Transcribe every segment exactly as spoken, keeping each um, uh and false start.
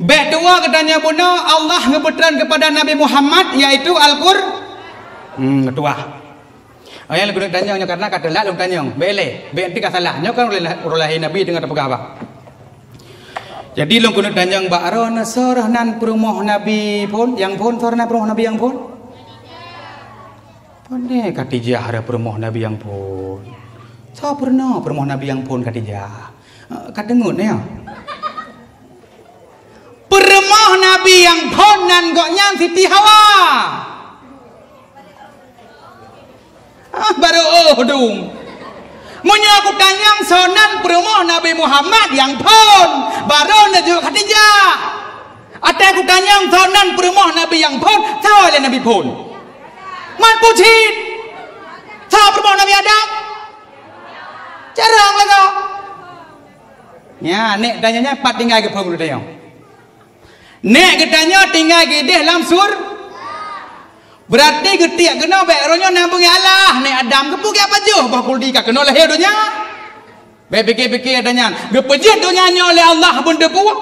Bék tuwoe geutanyoe bunoe Allah geupeutreun keupada Nabi Muhammad, yaitu Al-Qur-, hmm, tuwoe. Oh, nyang lôn keuneuk tanyong nyoe karena ka teulat lôn tanyong. Bék lé, bék nanti ka salah. Nyoe kan uroe lah-, uroe lahé Nabi teungoh tapeugah haba. Jadi lôn keuneuk tanyong bak droeneuh, soe nan peurumoh Nabi phon, nyang phon, soe nan peurumoh Nabi nyang phon? Pane Khadijah ada peurumoh Nabi nyang phon? Soe peurumoh, peurumoh Nabi nyang phon Khadijah? Eh, ka deungon ya? Peurumoh Nabi nyang phon nan gobnyan Siti Hawa. Ah, baru oh dum. Meunyoe kutanyong soe nan peurumoh Nabi Muhammad nyang phon, baru neujaweueb Khadijah. Até kutanyong soe nan peurumoh Nabi nyang phon, soe lé Nabi phon? Man peue cit? Soe peurumoh Nabi Adam? Carông lagoe. Nyan, nek tanyong nyan pat tinggai geuphon meunurot tanyong. Nek geutanyoe tinggai keudeh lam sur-, berarti geutiek keunoe bék uroe nyoe na beungéh Allah. Nek Adam geupeuget pajoh boh khuldi ka keunoe lahé donya. Bék pike-pike ata nyan. Geupeujeuet donya nyoe lé Allah beuneubuek.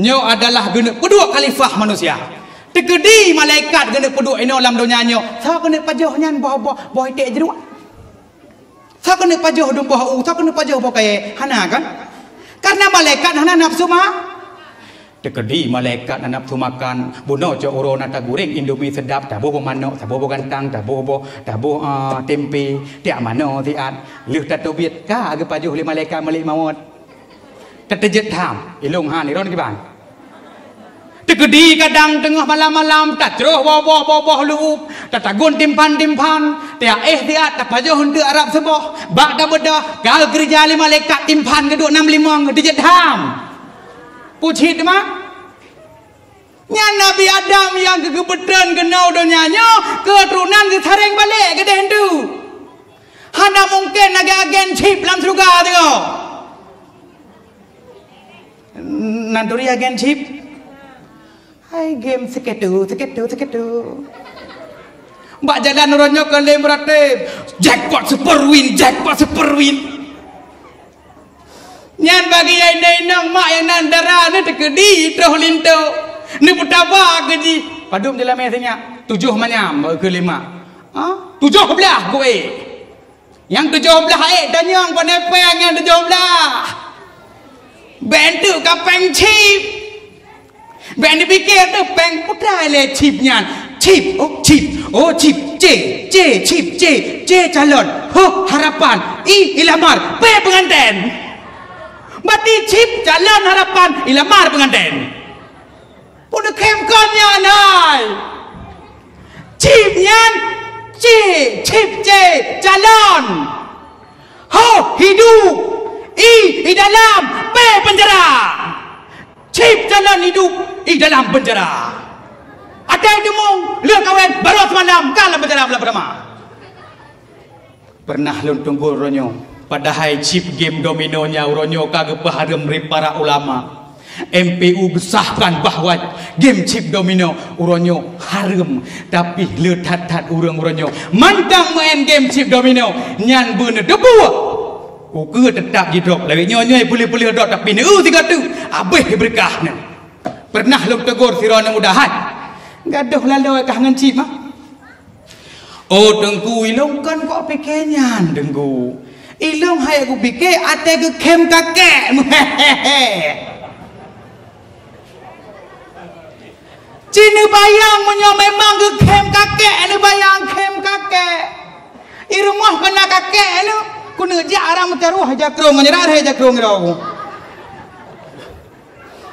Nyoe adalah geuneuk peuduek khalifah manusia. Teukeudi malaikat geuneuk peuduek inoe lam donya nyoe. Soe keuneuk pajoh nyan boh-boh, boh iték jeuruak? Soe keuneuk pajoh dum boh u, soe keuneuk pajoh boh kayée? Hana kan? Karena malaikat hana nafsu ma-, teukeudi malaikat hana nafsu makan, bunoe cok uroe na taguréng indomie seudap, taboh boh manok, taboh boh gantang, taboh boh, taboh, ah, tempe, tiak manoe siat, lheueh tateubiet ka geupajoh lé malaikat Malik Mawöt. Tateujeuet tham, ilong han, iron kiban. Teukeudi kadang teungoh malam-malam, tacroh boh-boh, boh-boh lu'up, tatagun timphan-timphan, tiak éh siat, tapajoh eunteuk arab seuboh, bak tabeudôh, ka geukeureuja lé malaikat timphan geuduek nam limong, teuteujeuet tham. Peue cit teuma? Nyan Nabi Adam nyang geupeutrön keunoe donya nyoe, keuturonan geusareng balek keudeh eunteuk. Hana mungken lagée agen chip lam syeuruga teungoh. Nan turi agen chip? Hai game seketu, seketu, seketu. Bak jalan uroe nyoe ka lé meuratéb, jackpot super win, jackpot super win. Nyan bagi inong-inong mak nyang nan dara nyoe teukeudi troh linto. Neupeutaba keu jih. Padum jeulamé sinyak? Tujoh manyam bak keu lima. Ha? Tujoh blaih kuék. Nyang tujoh blaih ék tanyong pane péng nyang tujoh blaih. Bék eunteuk ka péng chip. Bék neupike teuh péng putra lé chip nyan. Chip, oh chip, oh chip, C, C, chip, C, C calon, H harapan, I ilamar, P penganten. Berarti chip calon harapan ilamar penganten. Peue neukhém kon nyan hai? Chip nyan C, chip C, calon. H hidup, I idalam, P penjara. Chip calon hidup idalam penjara. Até teumong lheueh kawén baroe seumalam ka lam penjara bulan pertama. Pernah lôn teunggur uroe nyoe, padahai chip game domino nyang uroe nyoe ka geupeuhareuem lé para ulama. M P U geusahkan bahwa game chip domino uroe nyoe hareuem, tapi le that-that ureuëng uroe nyoe mantong main game chip domino nyan beuneuteupeu. Ukeue teutap jidrop lagée nyoe-nyoe puléh-puléh drop tapi neu sigoe teuk habéh beureukat nyan. Pernah lôn teugor sidroe aneuk muda hai, gadôh laloe kah ngon chip mah. Oh Teungku, ilong kon kok pike nyan Teungku. Ilong hai kupike até geukhém kakek. Ci neubayang meunyoe memang geukhém kakek, neubayang khém kakek. I rumoh keu na kakek nyoe, keuneuk jak arang meucaroh jakrong ngon jarak rhé jakrong nyoe.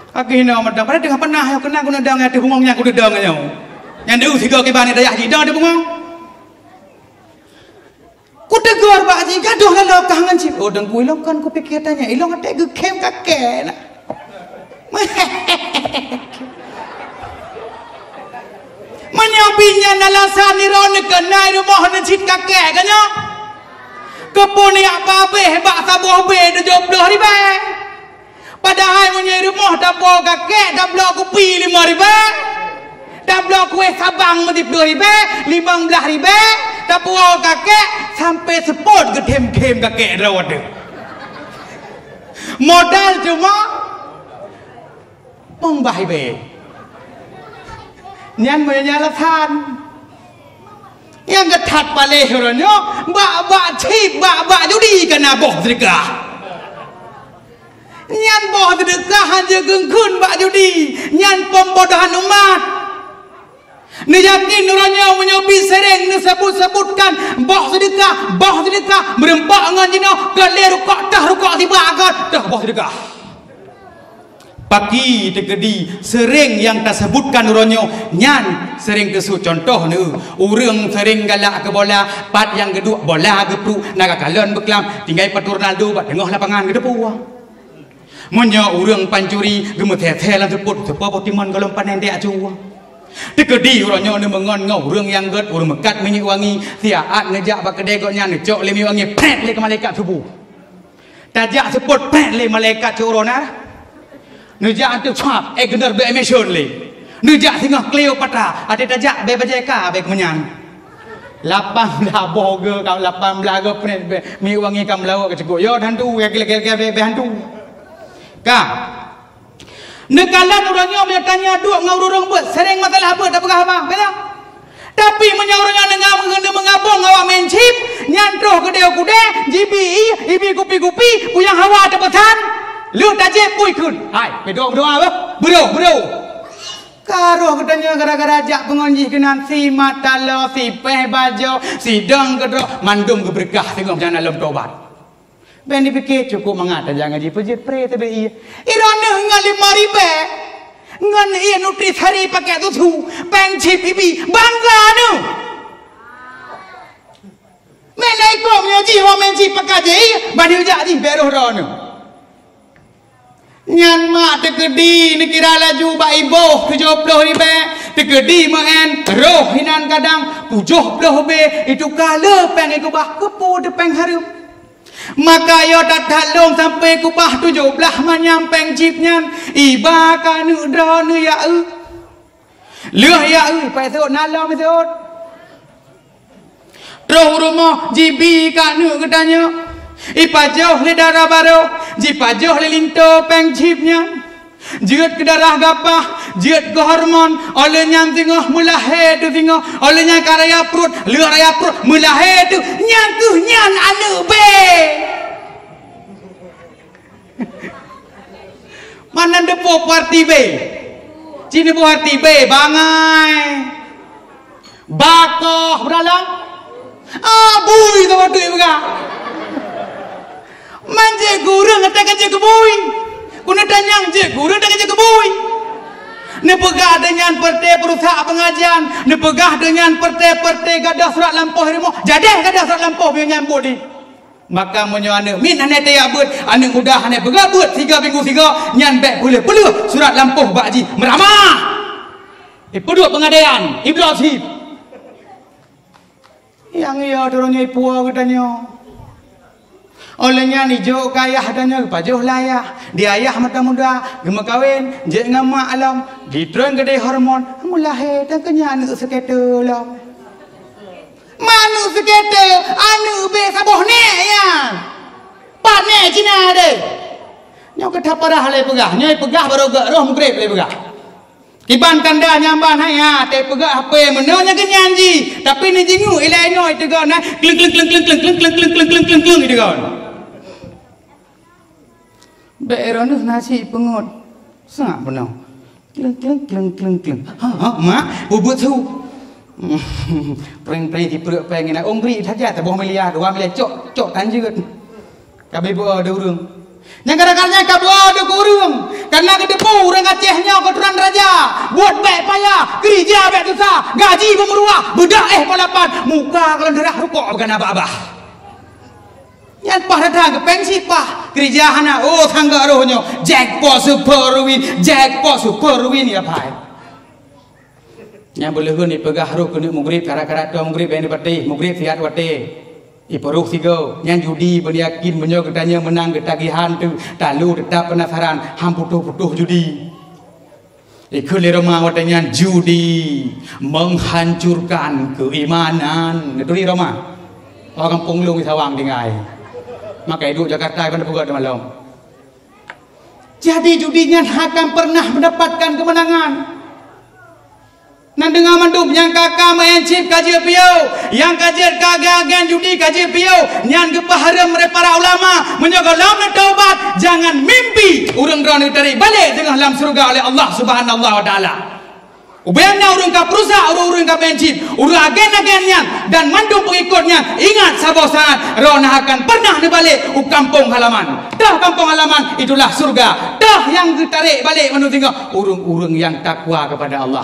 Akhé hinoe mantong, padahai teungoh peunah nyoe keunan keuneuk dong ateueh bungong nyang keuneuk dong nyoe. Nyang deuh sigoe kiban dayah jidong di bungong. Kuteugor bak jih, gadôh laloe kah ngon cit. Oh Teungku, ilong kon kupike tanya, ilong até geukhém kakek na. Meunyoe bit nyan alasan nirôn keunan rumoh neucit kakek ka nyoe. Keupeue neujak babeh bak saboh bé tujoh ploh ribèe. Padahai meunyoe rumoh tapo kakek tablok kupi limong ribèe, tablok kuéh sabang meusiplôh ribèe, limong blaih ribèe, tapuwoe kakek sampoe seupôt geukhém-khém kakek droe teuh. Modal cuma Mong bah ibe. Nyan meunyoe alasan. Nyang geuthat paléh uroe nyoe, bak-bak chip, bak-bak judi kana boh seudeukah. Nyan boh seudeukah han jeuet kheun-kheun bak judi, nyan pembodohan umat. Neuyakin uroe nyoe meunyoe bi seuréng neuseubut-seubutkan boh seudeukah, boh seudeukah, meureumpok ngon jinoe, kon lé rukok, toh rukok sibak kon, toh boh seudeukah. Paki teukeudi seuréng nyang taseubutkan uroe nyoe nyan seuréng teusut. Contoh neuh, ureuëng seuréng galak keu bola, pat nyang geuduek bola geupruk, na ka kalon beuklam, tinggai pat Ronaldo bak teungoh lapangan geuteupeue. Meunyoe ureuëng pancuri geumeuthèe-thèe lam seupôt, seupôt boh timon gohlom panen dek acu. Teukeudi uroe nyoe neumeungon ngon ureuëng nyang gét, ureuëng meukat minyeuk wangi, siat neujak bak keudè gobnyan neucok lé minyeuk wangi, prét lé keu malaikat suboh. Tajak seupôt prét lé malaikat cok uroe na. Neujak anteuk swab, eh, geunor bek emission lé. Neujak singoh Cleopatra, até tajak bek bajée ka bek meunyan. Lapan blah boh geu, ka lapan blah geu prét bek minyeuk wangi ka meulawok keu cukôp. Yo hantu, ya kira-kira bek, bek hantu. Ka. Neukalon uroe nyoe meunyoe tanyoe duek ngon ureuëng beuet, seuréng masalah beuet tapeugah haba, beutôi? Tapi meunyoe uroe nyoe neunga-, neumeungabong awak main chip, nyan troh keudè-keudè, jibi ié, ibi kupi-kupi, puyang hawa teupeusan, lheueh tajieb pui kheun. Hai, meudoa, meudoa beuh, beudoa, beudoa. Ka roh geutanyoe gara-gara jak peungon jih keunan si mata lo, si péh bajo, si dong keudroe, mandum geubeureukah singoh meujan lom tobat. Ben dipike cukôp mangat tajak ngaji peujeuet pré teubiet ié. Droeneuh ngon limong ribèe, ngon ié nutrisari pakai susu, péng chip ibi, bangga neuh. Meunan iko meunyoe jih ho péng chip pakai jih, ban jak jih bèk roh droeneuh. Nyan mak teukeudi neukira laju bak iboh tujoh ploh ribèe, teukeudi meu'en roh hinan kadang tujoh ploh bé, ituka le péng ikeubah keupeue teu péng hareuem. Maka yo that-that lôn sampoe keubah tujoh blaih manyam péng chip nyan, iba keu aneuk droeneuh ya eu. Lheueh ya eu, paih seuôt na lom seuôt. Troh u rumoh jibi keu aneuk geutanyoe, ipajoh lé dara barô, jipajoh lé linto péng chip nyan. Jeuet keu darah gapah, jeuet keu hormon, óh lheueh nyan singoh meulahé teuh singoh, óh lheueh nyan ka raya pruet, lheueh raya pruet meulahé teuh, nyan kheueh nyan aneuk bé. Meunan teupeue arti bé? Ci neupeue arti bé, bangai. Bakoh beuralong. Ah, bui sama tu peugah. Man jeuet keu ureueng ata ka jeuet keu bui. Keuneuk tanyong jeuet keu ureueng ata ka jeuet keu bui. Neupeugah deunyan peureuté peurusak peungajian, neupeugah deunyan peureuté-peureuté gadôh surat lampôh rumoh, jadeh gadôh surat lampôh meunyoe nyan buet di. Maka meunyoe aneuk miet hana tajak beuet, aneuk muda hana peugah beuet siga minggu siga, nyan bèk peuleueh-peuleueh surat lampôh bak jih meuramah. Ipeuduek peungadaian, ibloe cit. Nyang yo droeneuh ipuwoe geutanyoe. Óh lheueh nyan ijok keu ayah tanyoe, ipajoh lé ayah. Di ayah mata muda, geumeukawen, jeuet ngon mak lom, jitreun keudè hormon, meulahé, dan keu nyan aneuk seukeute lom. Aneuk seukeute, aneuk bé saboh nèk nyan. Pat nèk Cina deh. Nyoe keu that parah lé peugah, nyoe peugah barô gèt roh mugreb lé peugah. Kiban tanda nyang ban hai ha, teupeugah hapé meunoe nyang keunyan jih, tapi neujingeuk ilèe nyoe teugon na, kleng, kleng, kleng, kleng, kleng, kleng, kleng, kleng, kleng, kleng, kleng, kleng, teugon. Bèk droeneuh na cit peungeut. Sangat peunoh. Kleng, kleng, kleng, kleng, kleng. Ha, ha, mak, bubut su. Preng, preng, di pruet preng, na ong bri saja, saboh miliar, dua miliar, cok, cok, tan jeuet. Ka beuo di ureueng. Nyang gara-gara nyan ka beuo di ureueng. Karena geuteupeue ureueng Aceh nyoe keuturonan raja. Buet bèk payah, keurija bèk susah, gaji beumeuruah, beudak éh polapan, muka kalon darah rukok bukan abah-abah. Nyan paih datang keu péng sipah, keurija hana, oh, sangga roh nyoe, jackpot super win, jackpot super win, ya, pai. Nyang beuleuheun ipeugah roh keuneuk mugrib, karat-karat tuan mugrib nyang dipatéh, mugrib siat watèe. Ipeurôh sigoe, nyan judi, beuyakin meunyoe geutanyoe meunang geutagihan teuh, talu teutap peunasaran, han putôh-putôh judi. Ikheun lé Roma watèe nyan, judi menghancurkan keimanan. Neuturi Roma. Awak gampông lôn di Sawang tinggai. Maka iduek Jakarta, iban peugah di malom. Jadi judi nyan hana akan pernah mendapatkan kemenangan. Nyan deungoe mandum, nyang ka-ka maén chip ka jeuet piôh, nyang ka jeuet ka agen-agen judi ka jeuet piôh, nyan geupeuhareuem lé para ulama. Meunyoe gohlom neutaubat, jangan mimpi ureuëng droeneuh tarék balek teungoh lam syeuruga oleh Allah Subhanahu wa Taala. Ubé na ureuëng ka peurusak, ureuëng-ureuëng ka maén chip, ureuëng agen-agen nyan dan mandum pengikut nyan, ingat saboh saát droeneuh akan pernah neubalek u kampung halaman. Toh kampung halaman itulah syeuruga. Toh nyang geutarék balek mandum singoh ureuëng-ureuëng nyang takwa kepada Allah.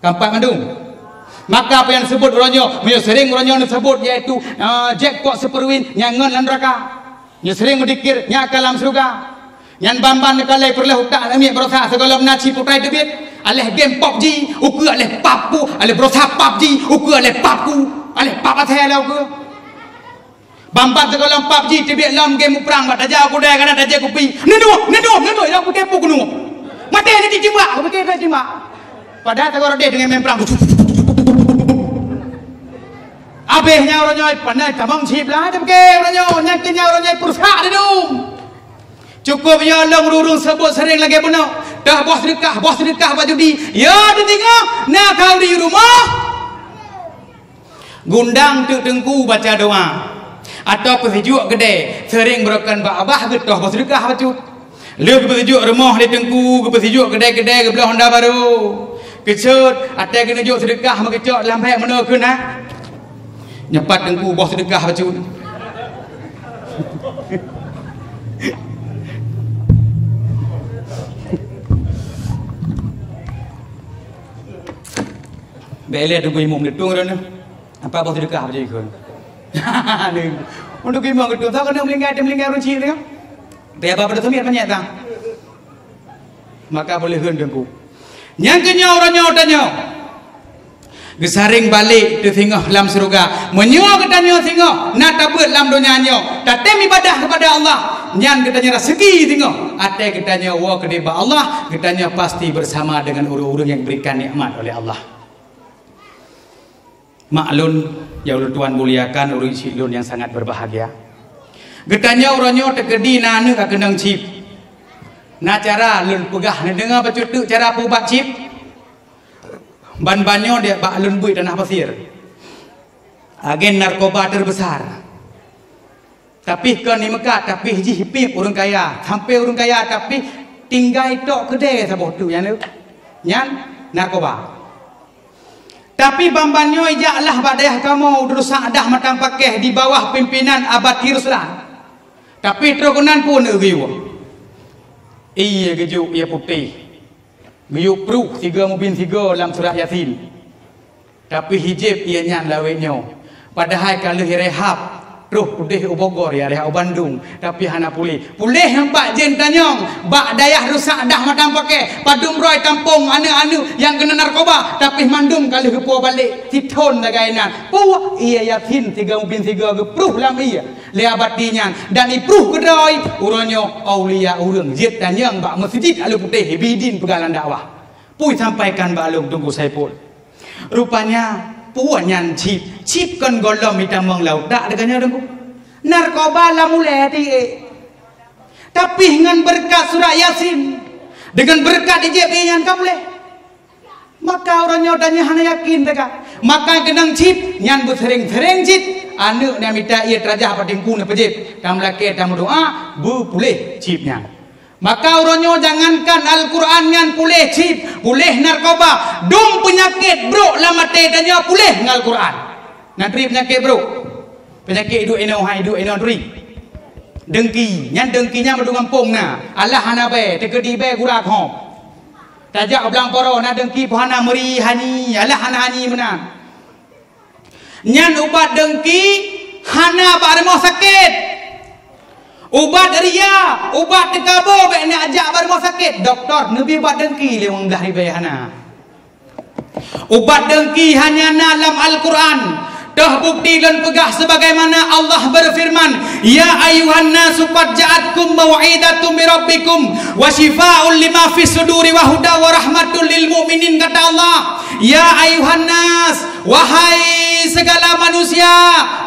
Ka empat mandum. Maka apa nyang seubut uroe nyoe, meunyoe sering uroe nyoe neuseubut, yaitu, ah, jackpot Super Win nyang ngon lam neuraka. Nyoe sering meudikir, nyan ka lam syeuruga. Nyan ban-ban neukalai peureulèe utak aneuk miet baroesa sigohlom na chip putai teubiet. Aléh game PUBG, ukeue aléh pap ku, aléh baroesa PUBG, ukeue aléh pap ku, aléh pap asai aléh ukeue. Ban-ban sigohlom PUBG teubiet lom game muprang bak tajak keudè kadang tajak kupi. Neuduek, neuduek, neuduek, nyang putih pu keunoe. Maté ni jijimbak, kupikir dah jimbak. Padahai sigohlom deh deungon main prang. Abéh nyan uroe nyoe, pandai tamong chip lah, teuke uroe nyoe, nyang keu nyan uroe nyoe peurusak didum. Cukup ya lôn ureuëng seubut sering lagèe bunoe. Dah boh seudeukah, boh seudeukah bak judi. Ya, teutinggai, na kau di rumoh. Gundang teuk teungku baca doa. Atawa peusijuek keudè, sering beureukan bak abah geutoh boh seudeukah bacut. Lheueh geupeusijuek rumoh lé teungku, geupeusijuek keudè-keudè geubloe honda barô. Keuchot, até geuneujok seudeukah meukeucok lam bèk meunoe keuh na. Nyepat teungku boh seudeukah bacut. Bèk lé teungku imum leutung droeneuh. Apa boh seudeukah bacut ikheun. Untuk imum leutung, tahu kena melinggai, melinggai ureuëng chik tu. Bèk apa pada seumiet banyak tang. Maka boleh kheun teungku. Nyang keu nyoe uroe nyoe tanyoe. Geusaréng balek teusingoh lam syeuruga. Meunyoe geutanyoe singoh na tabeuet lam donya nyoe, tatem ibadah kepada Allah, nyan geutanyoe raseuki singoh. Até geutanyoe woe keudeh bak Allah, geutanyoe pasti bersama dengan ureuëng-ureuëng nyang diberikan nikmat oleh Allah. Mak lôn nyang ulôn tuan muliakan, ureuëng chik lôn nyang sangat berbahagia. Geutanyoe uroe nyoe teukeudi na aneuk ka keunong chip. Na cara lôn peugah, neudeungoe bacut teuk cara peuubat chip? Ban-ban nyoe di bak lôn bui tanah pasir. Agen narkoba terbesar. Tapi kon di Mekah, tapi jih piep ureuëng kaya. Sampai ureuëng kaya, tapi tinggai tok keudè saboh tu nyan. Nyan narkoba. Tapi ban-ban nyoe ijak lah bak dayah kamoe u Dusun Sadah Matang Pakeh di bawah pimpinan Abati Ruslan. Tapi troh keunan pun geuyue. Ié geujok ié putéh. Geuyue pruh sigoe mubin sigoe lam surat Yasin. Tapi hijeb ié nyan lawét nyoe. Padahai ka lheueh rehab, troh udeh u Bogor ya, rehab u Bandung, tapi hana puléh. Puléh nyan bak jén tanyong, bak dayah Dusun Sadah Matang Pakeh, padum droe tampông aneuk-aneuk nyang keunong narkoba, tapi mandum ka lheueh geupuwoe balek, sithon lagèe nyan. Puwoe ié Yasin sigoe mubin sigoe geupruh lam ié. Lé Abati nyan dan ipruh keudroe, uroe nyoe aulia ureuëng jeuet tanyong bak meuseujid Alue Putéh, bidin peugah lam dakwah. Pui sampaikan bak lôn Teungku Saipul. Rupanya peue nyan chip, chip kon gohlom itamong lam utak deungon nyoe Teungku. Narkoba lam ulèe até ék. Tapi ngon beureukat surat Yasin, deungon beureukat ijeb ié nyan ka puléh. Maka uroe nyoe tanyoe hana yakin teuka. Maka keunong chip nyan beuseuréng-seuréng cit aneuk nyang mita ié teurajah bak teungku neupeujép. Tameulakèe tameudoa beupuléh chip nyan. Maka uroe nyoe jangankan Al-Quran nyan puléh chip, puléh narkoba, dum peunyakét brok lam até tanyoe puléh ngon Al-Quran. Na turi peunyakét brok. Peunyakét iduek inoe hai iduek inoe turi. Deungki, nyan deungki nyan meudong gampông na. Alah hana bèe, teukeudi bèe gura khom. Tajak u blang poro na deungki pih hana meuri hani, alah hana hani meunan. Nyan ubat deungki hana bak rumoh sakét. Ubat ria, ubat teukabo bèk neujak bak rumoh sakét. Dokto neubi ubat deungki lé wong blah ribèe hana. Ubat deungki hanya na lam Al-Quran. Toh bukti lôn peugah sebagaimana Allah berfirman, "Ya ayuhan nasu qad ja'atkum mau'izatum min rabbikum wa syifaa'un lima fis suduri wa huda wa rahmatul lil mu'minin," kata Allah. Ya ayuhan nas, wahai segala manusia,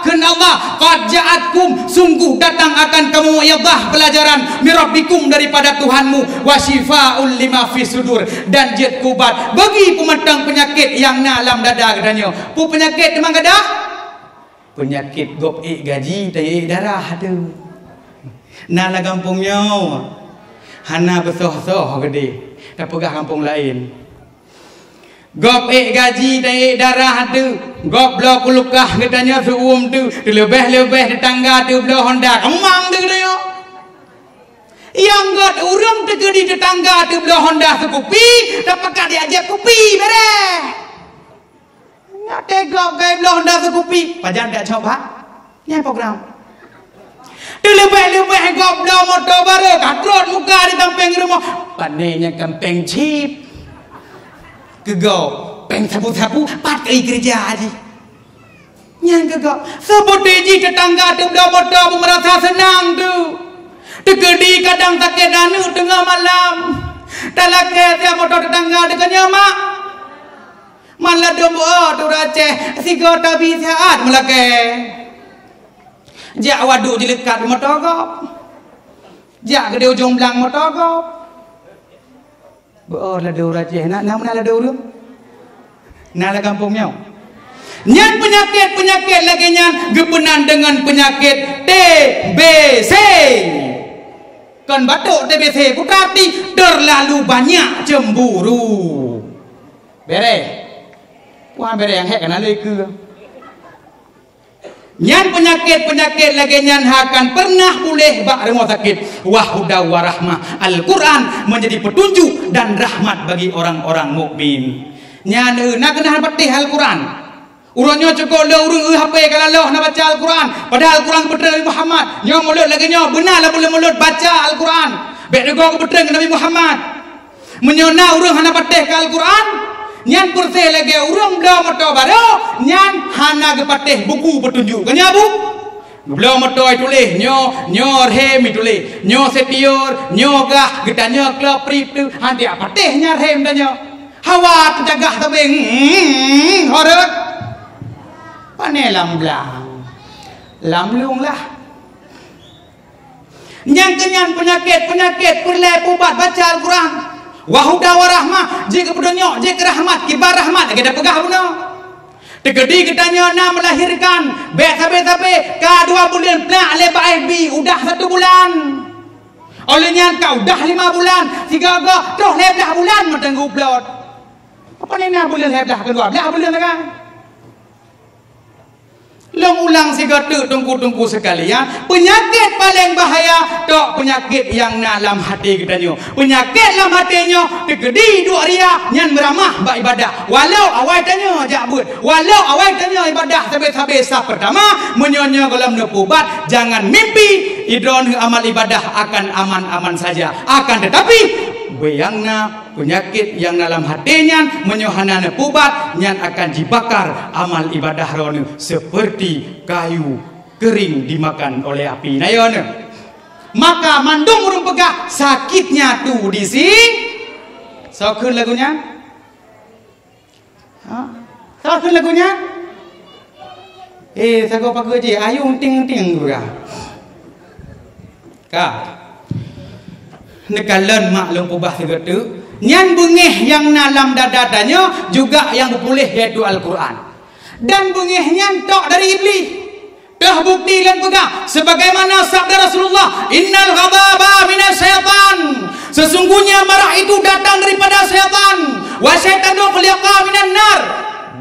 kheun Allah, "Qad ja'atkum, sungguh datang akan kamu, iyadah, pelajaran, min rabbikum, daripada Tuhanmu, wa syifaa'ul lima fis sudur, dan jeuet ubat bagi peumantong peunyakét nyang na lam dada geutanyoe." Peue peunyakét teuma gadoh? Peunyakét gob ék gaji, taék darah teuh. Na lam gampông nyoe, hana beusoh-soh keudéh, tapeugah gampông laén. Gob ék gaji, taék darah teuh. Gob bloe kulkah geutanyoe seu-uem teuh, teuleubeh-leubeh teutangga teuh bloe honda keumang teuh geutanyoe. Nyang göt ureuëng teukeudi teutangga teuh bloe honda seukupi, tapakat jak jieb kupi, bereh. Nyoe teuh gob gai bloe honda seukupi, pajan jak cok bak? Nyan program. Teuleubeh-leubeh gob bloe moto barô, ka trok muka di sampéng rumoh. Pane nyang kampéng chip. Keu gob, péng sabu-sabu, pat kali keureuja jih. Nyan keu gob, seubeuté jih teutangga teuh bloe moto beumeurasa seunang teuh. Teukeudi kadang sakét aneuk teungoh malam. Talakée siat moto teutangga teuh, "Nyoe, Mak." Man ladôm beuo teuh ureuëng Aceh, sigoe tabi siat meulakée. Jak waduk jeuleukat moto gob. Jak keudéh ujong blang moto gob. Beuo ladôm ureuëng Aceh, na, na meunan ladôm ureuëng? Na lam gampông nyoe. Nyan peunyakét-peunyakét lagée nyan geupeunan deungon peunyakét T B C. Kon batuk T B C, buta arti terlalu banyak cemburu. Bereh. Wah, bereh nyang hék kana lé keue. Nyan peunyakét-peunyakét lagée nyan hana akan pernah puléh bak rumoh sakét. Wa huda wa rahmah. Al-Quran menjadi petunjuk dan rahmat bagi orang-orang mukmin. Nyan, eh, na keunong patéh Al-Quran. Uroe nyoe cukôp lé ureuëng eu H P ka laloh na baca Al-Quran, padahal Al-Quran geupeutrön Nabi Muhammad. Nyoe mulod lagée nyoe, beuna lam buleuen mulod baca Al-Quran. Bék deungoe geupeutrön keu Nabi Muhammad. Meunyoe na ureuëng hana patéh keu Al-Quran, nyan peureséh lagée ureuëng bloe moto barô, nyan hana geupatéh buku peutunjuk. Ka nyan, Bu? Bloe moto tuléh nyoe, nyoe rhem tuléh, nyoe setior, nyoe gah, geutanyoe klop prip tu, han jak patéh nyan rhem tanyoe. Hawa teujagah sabe, hmm, ho rhot. Pane lam blang. Lam lung lah. Nyang keunyan peunyakét-peunyakét peureulée peubat baca Al-Quran. Wa huda wa rahmah, jeuet keu peudunyok, jeuet keu rahmat, kiban rahmat lagée tapeugah bunoe. Teukeudi geutanyoe na meulahirkan, bék sabe-sabe, ka dua buleuen plak lé bak F B, udah satu bulan. Óh lheueh nyan ka udah lima bulan, sigoe-goe troh lhée blaih bulan mantong geuupload. Apa ni na buleuen lhée blaih, keudua blaih buleuen lagée? Lôn ulang sigoe teuk teungku-teungku sekalian, peunyakét paleng bahaya tok peunyakét nyang na lam até geutanyoe. Peunyakét lam até nyoe teukeudi duek ria nyan meuramah bak ibadah. Walau awai tanyoe jak beuet, walau awai tanyoe ibadah sabe-sabe saf peurtama, meunyoe nyoe gohlom neupeubat, jangan mimpi droeneuh amal ibadah akan aman-aman saja. Akan tetapi, beu nyang na peunyakét nyang na lam até nyan, meunyoe hana neupeubat, nyan akan jibakar amal ibadah droeneuh seperti kayu kering dimakan oleh api. Na yo neuh. Maka mandum ureuëng peugah, sakitnya tu di si-, soe kheun lagu nyan? Ha? Soe kheun lagu nyan? Eh, sagoe pageue jih, ayong ting-ting juga. Ka. Neukalon mak lôn peubah sigoe teuk. Nyan beungéh nyang na lam dada tanyoe juga nyang beupuléh, yaitu Al-Quran. Dan beungéh nyan tok dari Iblih. Teuh bukti lôn peugah, sebagaimana sabda Rasulullah, "Innal ghadaba minasyaitan." Sesungguhnya marah itu datang daripada syaitan. "Wa syaitanu khuliqa minan nar."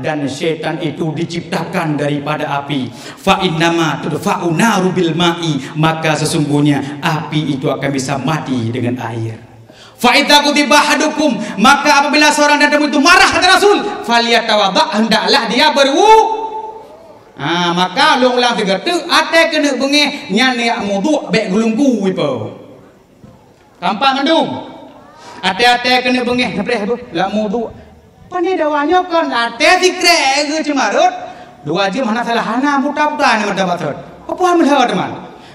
Dan syaitan itu diciptakan daripada api. "Fa innama tudfa'u naru bil ma'i." Maka sesungguhnya api itu akan bisa mati dengan air. "Fa idza ghadiba ahadukum," maka apabila seorang dari kamu itu marah, kata Rasul, "falyatawadda," hendaklah dia berwu-, ha, maka lôn ulang sigoe teuk, até keuneuk beungéh nyan jak muduk bék geulungku ipo. Tampak mandum. Até-até keuneuk beungéh, neupreh beuh, jak muduk. Pane dawa nyoe kon até sikrek geuceumarot. Dua jeuem hana salah, hana buta-buta nyoe mata batot. Apa meuhe teuma?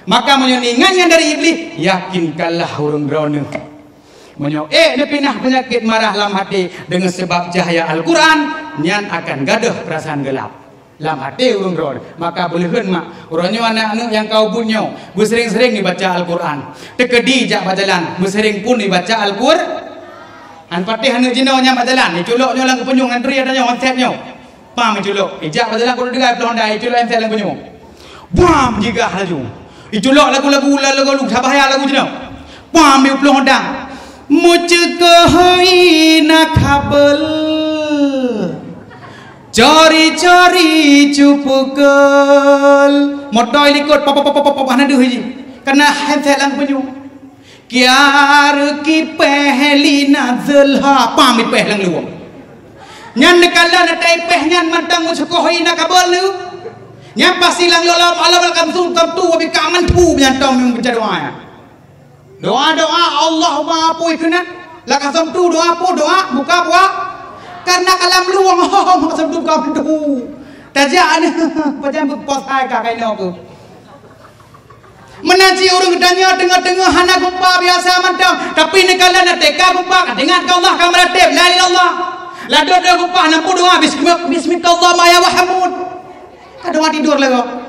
Maka meunyoe ingat nyan dari Iblih, yakinkanlah ureuëng droeneuh. Meunyoe ék neupinah peunyakét marah lam até deungon sabab cahya Al-Quran, nyan akan gadôh peurasaan geulab. Lam até ureuëng droe, maka beuleuheun mak, uroe nyoe aneuk-aneuk nyang ka ubit nyoe, beuseuréng-seuréng neubaca Al-Qur'an. Teukeudi jak bak jalan, beuseuréng pun neubaca Al-Qur'an. An Fatih aneuk jinoe nyang bak jalan, iculok nyoe lam geupunyueng antri ata nyoe, handset nyoe. Pam iculok, ijak bak jalan keuneuk deugai peuleueh Honda, iculok handset lam geupunyueng. Bam jigah laju. Iculok lagu-lagu, lagu-lagu, sabahya lagu jinoe. Pam ipeuleueh Honda. Meuceukoh hina kabel. Cari-cari cupukel. Moto likot pop pop pop pop pop hana deuh ji. Kena handset lam geupunyueng. Kiar kipeh lina zelha pam ipeh lam luwang. Nyan neukala na tai peh nyan mantong meusukoh hina kabel tu. Nyan pasti lam luwang alam alam tu tu bika mantu nyantong meunca doa. Doa-doa, Allahumma apui keunan. Lakasam tu doa apa? Doa buka puasa. Karena kalam luang, Allahumma kasam tu buka pintu. Tajak ni, pajan berpuasa ka kaino ke. Meunan cit ureuëng geutanyoe teungoh-teungoh hana geupa biasa mantong, tapi neukala na teka geupa, ka ingat keu Allah ka meuratéb, la ilaha illallah. Ladot-dot geupa, na peudoa, bismi-, bismikallahumma ya Muhammad. Ka doa tidur lagak.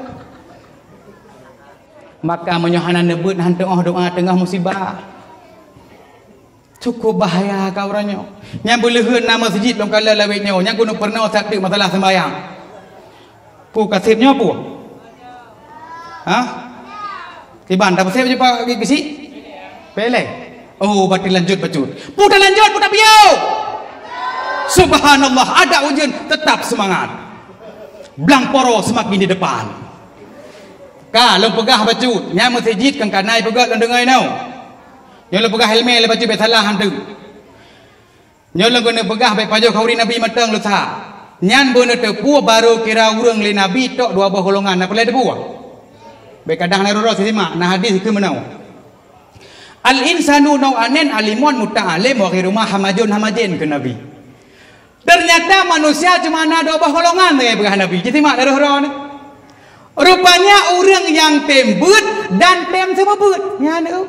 Maka meunyoe hana neubeuet han teuoh doa teungoh musibah, cukup bahaya ka uroe nyoe. Nyang beuleuheun na meuseujid lôn kalon lawét nyoe, nyang keuneuk peurunoe sateuk masalah seumbahyang. Peue kaseb nyoe peue? Hah? Kiban, dah beuseb je pak geusi? Peleh. Oh, berarti lanjut bacut. Peue talanjut, peue tapiôh? Subhanallah, ada ujeuen tetap semangat. Blang poro semakin di depan. Ka lôn peugah bacut, nyang meuseujid kan kanai peugah lôn deungoe nyoe. Nyoe lôn peugah ilmé lé bacut bèk salah hantu. Nyoe lôn keuneuk peugah bèk pajoh khauri Nabi mantong lôn sa. Nyan beuneuteupue barô kira ureuëng lé Nabi tok dua boh golongan, na peulai teupue? Bèk kadang na rot-rot simak, na hadis keu meunoe. Al-insanu nau'ain alimun muta'alim wa ghairuma hamajun hamajin keu Nabi. Ternyata manusia cuma na dua boh golongan lagée peugah Nabi. Jitimak daroh droe. Rupanya ureuëng nyang tem beuet dan tem seumeubeuet. Nyan eu.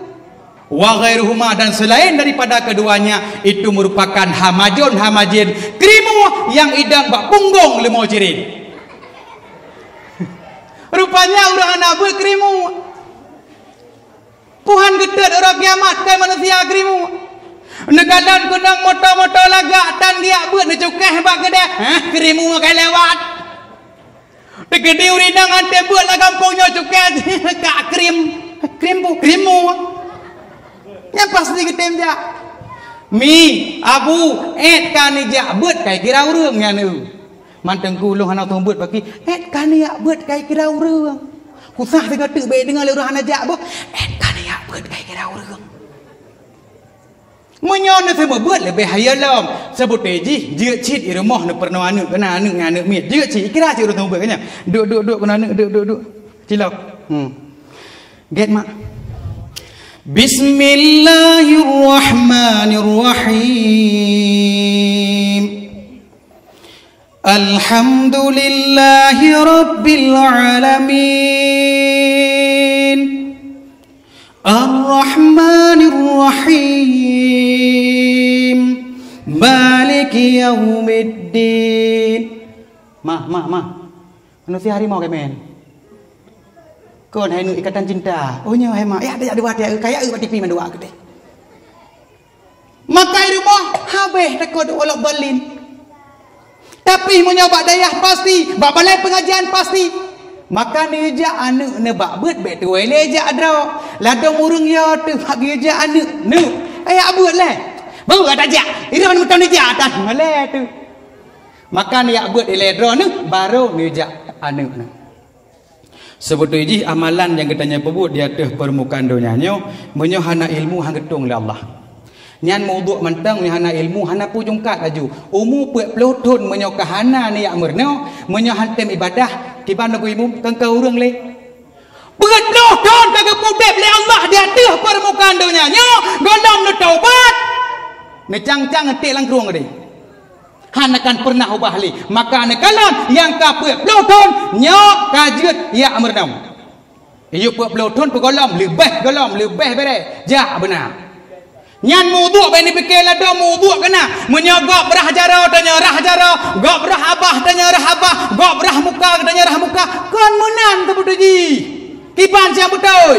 Wa ghairuhuma, dan selain daripada keduanya, itu merupakan hamajun hamajin, krimu nyang idang bak punggong leumo cirét. Rupanya ureuëng hana beuet krimu. Tuhan geutot uroe kiamat keu manusia krimu. Neukalon keunong moto-moto lagak tan geujak beuet neucukéh bak keudè. Hah, krimu ka lewat. Teukeudi ureuëng inong han tem beuet lam gampông nyoe cukéh ka krim. Krim bu, krimu. Nyan pasti geutem jak. Mi, abu, ék ka neujak beuet kai kira ureuëng nyan eu. Man teungku lôn hana seumeubeuet baki, ék ka neujak beuet kai kira ureuëng. Kusah sigoe teuk bék deungoe lé ureuëng hana jak beuet, ék ka neujak beuet kai kira ureuëng. Meunyoe neuseumeubeuet leubeh hayeu lom, seubeuté jih jeuet cit i rumoh neupeurunoe aneuëk keunan aneuëk ngon aneuëk miet. Jeuet cit, ikira cit ureuëng seumeubeuet keu nyan. Duek, duek, duek keunan aneuëk, duek, duek, duek. Cilok. Hmm. Gét mak. Bismillahirrahmanirrahim. Alhamdulillahi rabbil alamin. Arrahmanirrahim. Maliki yaumiddin. Mah, mah, mah. Manusia harimau kemen. Kon hai nu ikatan cinta. Oh nyoe hai mak. Ya, ya dua tiap kaya eu bak T V mandua keudeh. Maka i rumoh habéh takot walau balin. Tapi meunyoe bak dayah pasti, bak balai pengajian pasti. Maka neujak aneuëk neubak beuet bék tuwai lé jak droe. Ladom ureuëng yo teuh bak geujak aneuëk neuk. Ayak beuet lé. Baru ka tajak. Ira mantong neujak atas malée teuh. Maka neujak beuet ilée droe neuk baru neujak aneuëk neuk. Seubeutôi jih amalan nyang geutanyoe peubuet di ateueh peurmukaan donya nyoe, meunyoe hana ilmu han geutueng lé Allah. Nyan meuduek mantong meunyoe hana ilmu, hana peue jungkat laju. Umu peuet ploh thon meunyoe ka hana neujak meurunoe, meunyoe han tem ibadah, kiban neugui imum kangka ureuëng lé. Peuet ploh thon ka geupeuudeb lé Allah di ateueh peurmukaan donya nyoe, gohlom neutaubat. Neucang-cang neuték lam krueng tadi. Hana akan peureunah ubah lé. Maka neukalon nyang ka peuet ploh thon nyoe ka jeuet jak meurunoe. Yue peuet ploh thon peugohlom, leubeh gohlom, leubeh béré. Jak beuna. Nyan meuwudhuk, bèk neupike ladôm meuwudhuk keunan. Meunyoe gob rhah jaroe, tanyoe rhah jaroe, gob rhah abah, tanyoe rhah abah, gob rhah muka, tanyoe rhah muka, kon meunan teupeue jih. Kiban nyang beutôi.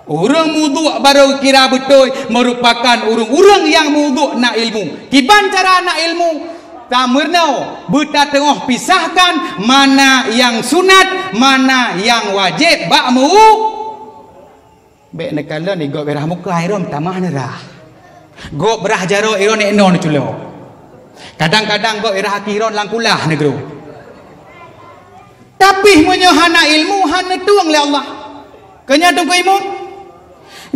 Ureuëng meuwudhuk barô kira beutôi meurupakan ureuëng-ureuëng nyang meuwudhuk na ilmu. Kiban cara na ilmu? Tameurunoe, beutateungoh pisahkan mana nyang sunat, mana nyang wajéb bak meuwu-, Bèk neukalon igob rhah muka, iron tamah neurhah. Gob rhah jaroe, iron ék noe neuculo. Kadang-kadang gob rhah aki, iron lam kulah neugroe. Tapi meunyoe hana ilmu, hana neutueng lé Allah. Keu nyan teungku imum,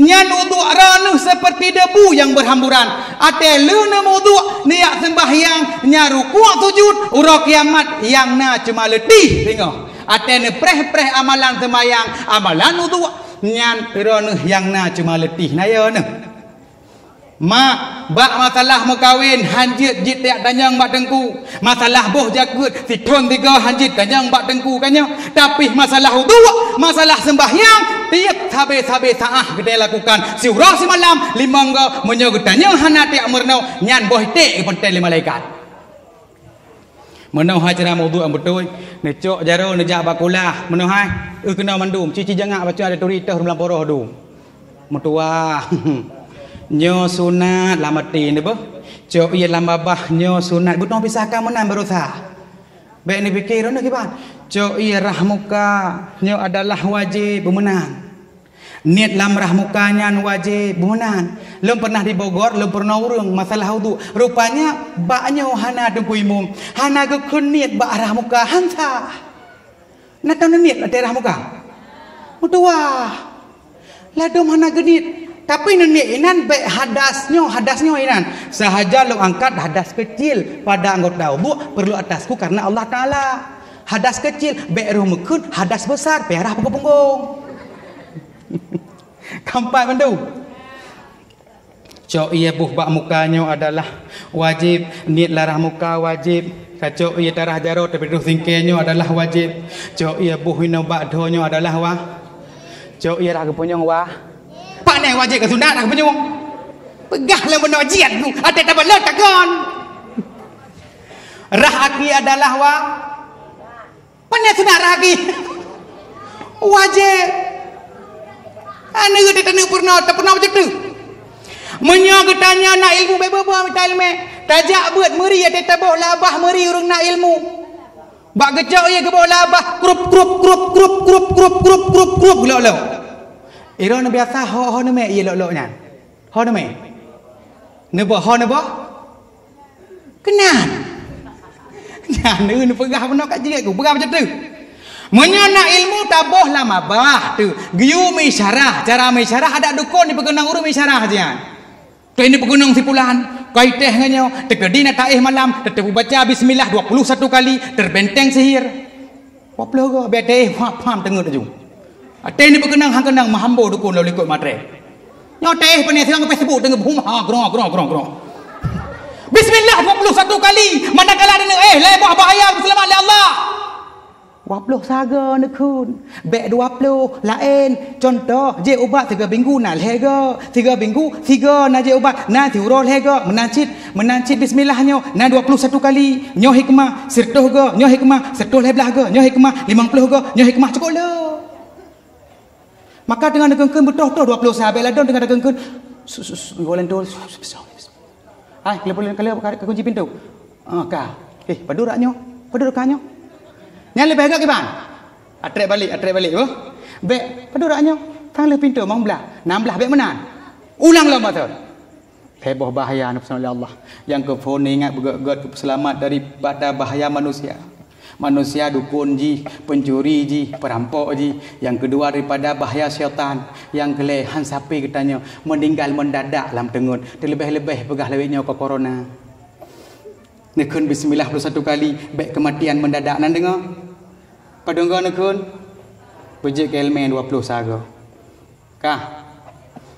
nyan wudhuk droeneuh seperti debu nyang berhamburan. Watèe lheueh neumeuwudhuk, neujak seumbahyang, nyan rukuk sujud, uroe kiamat nyang na cuma leutih singoh. Watèe neupreh-preh amalan seumbahyang, amalan wudhuk, nyan droeneuh nyang na cuma leutih. Na yo neuh. Mak, bak masalah meukawen, hanjeuet jitanyong bak teungku. Masalah boh jakeuet, sithon sigoe hanjeuet tanyong bak teungku, kan nyo? Tapi masalah wudhuk, masalah seumbahyang, tiep sabe-sabe saah geutanyoe lakukan. Siuroe simalam, limong goe, meunyoe geutanyong hana tajak meurunoe, nyan boh iték geupeunteng lé malaikat. Meunoe hai cara meuwudhuk nyang beutôi, neucok jaroe neujak bak kulah. Meunoe hai, eu keunoe mandum, ci-ci jangak bacut ada turi teuh lam poroh dum. Meutuwah. Nyoe sunat lam até neuh beuh. Cok ie lam babah, nyoe sunat. Beutôi pisahkan meunan baroesa. Bèk neupike droeneuh kiban. Cok ie rhah muka, nyoe adalah wajéb, beumeunan. Niet lam rhah muka nyan wajéb, beumeunan. Lôn pernah di Bogor, lôn peurunoe ureuëng masalah wudhuk. Rupanya bak nyoe hana teungku imum, hana geukheun niet bak rhah muka, han sah. Na tau neuniet lam teurah muka? Meutuwah. Ladôm hana geuniet. Tapi neuniet inan bèk hadas nyoe, hadas nyoe inan. Sahaja lôn angkat hadas kecil pada anggota wudhu perlu atasku karena Allah Taala. Hadas kecil bèk roh meukheun, hadas besar piara pukon punggong. Kampat mandum. Cok ie boh bak muka nyoe adalah wajéb, niet lam rhah muka wajéb, ka cok ie tarah jaroe tapi troh singkée nyoe adalah wajéb, cok ie boh inoe bak dhoe nyoe adalah wa-, cok ie rhah geupunyueng wa-, pane wajéb ka sunat rhah geupunyueng. Peugah lom bunoe jiat bu, até tabalot takon. Rhah aki adalah wa-, Pane sunat rhah aki? Wajéb. Aneuk teuh taneuk peurunoe, tapeurunoe bacut teuh. Meunyoe geutanyoe na ilmu bèk boh-boh mita ileumèe, tajak beuet meuri até taboh labah meuri ureueng na ilmu. Bak geucok ie geuboh labah, krup, krup, krup, geulo-lo. Iroe neubiasa ho-ho neumè ie lo-lo nyan. Ho neumè? Neuboh, ho neuboh? Keunan. Nyan neupeugah bunoe ka jeuet ku, peugah bacut teuh. Meunyoe na ilmu taboh lam babah teuh, geuyue meuisyarah, cara meuisyarah adak dukon jipeukeunong ureueng meuisyarah nyan. Keu ini peukeunong si pulan, kai teh ngon nyoe, teukeudi na taéh malam, teuteupeue baca bismillah dua puluh satu kali, terbenteng sihir. Dua ploh go, bèk taéh, pham-pham teungeut laju. Até ni beukeunong han keunong meuhambo dukon lom likot matré. Nyoe taéh pane sidang Facebook teungeut beuhum ha grong grong grong grong. Bismillah dua puluh satu kali, manakala taneuk éh lhèe boh bahya geuseulamat lé Allah. Dua ploh saga neukheun, bèk dua ploh, laén. Contoh, jép ubat siga minggu na lhèe go, siga minggu siga na jép ubat, na siuroe lhèe go, meunan cit. Meunan cit bismillah nyoe na dua puluh satu kali. Nyoe hikmah, sireutôh go, nyoe hikmah, sireutôh lhèe blah go, nyoe hikmah, limong ploh go, nyoe hikmah, cukôp lom. Maka teungoh neukeun-keun beutôh-tôh dua ploh sa, bèk ladôm teungoh neukeun-keun, su, su, su, goh lintô, su, su, su. Hai, keuleupah, keuleupah, ka kunci pintoe. Ah, ka. Eh, padub rak nyoe? Padub rak nyoe? Nyan leubeh gèt kiban? Atrek balek, atrek balek, beuh. Bèk, padub rak nyoe? Tang lheueh pintoe, limong blah, nam blah, bèk meunan. Ulang lom masa. Lhèe boh bahya neupeuseulamat lé Allah. Nyang keuphôn ingat beugèt-gèt keupeuseulamat daripada bahya manusia. Manusia dukon jih, pencuri jih, perampok jih. Nyang keudua daripada bahya syaitan. Nyang keulhèe han sapeue geutanyoe meuninggai mendadak lam teungeut. Teuleubeh-leubeh peugah lawét nyoe keu corona. Neukheun bismillah dua puluh satu kali, bèk keumatian mendadak. Na neudeungoe? Padub go neukheun? Beujeuet keu ileumèe dua ploh saga. Ka.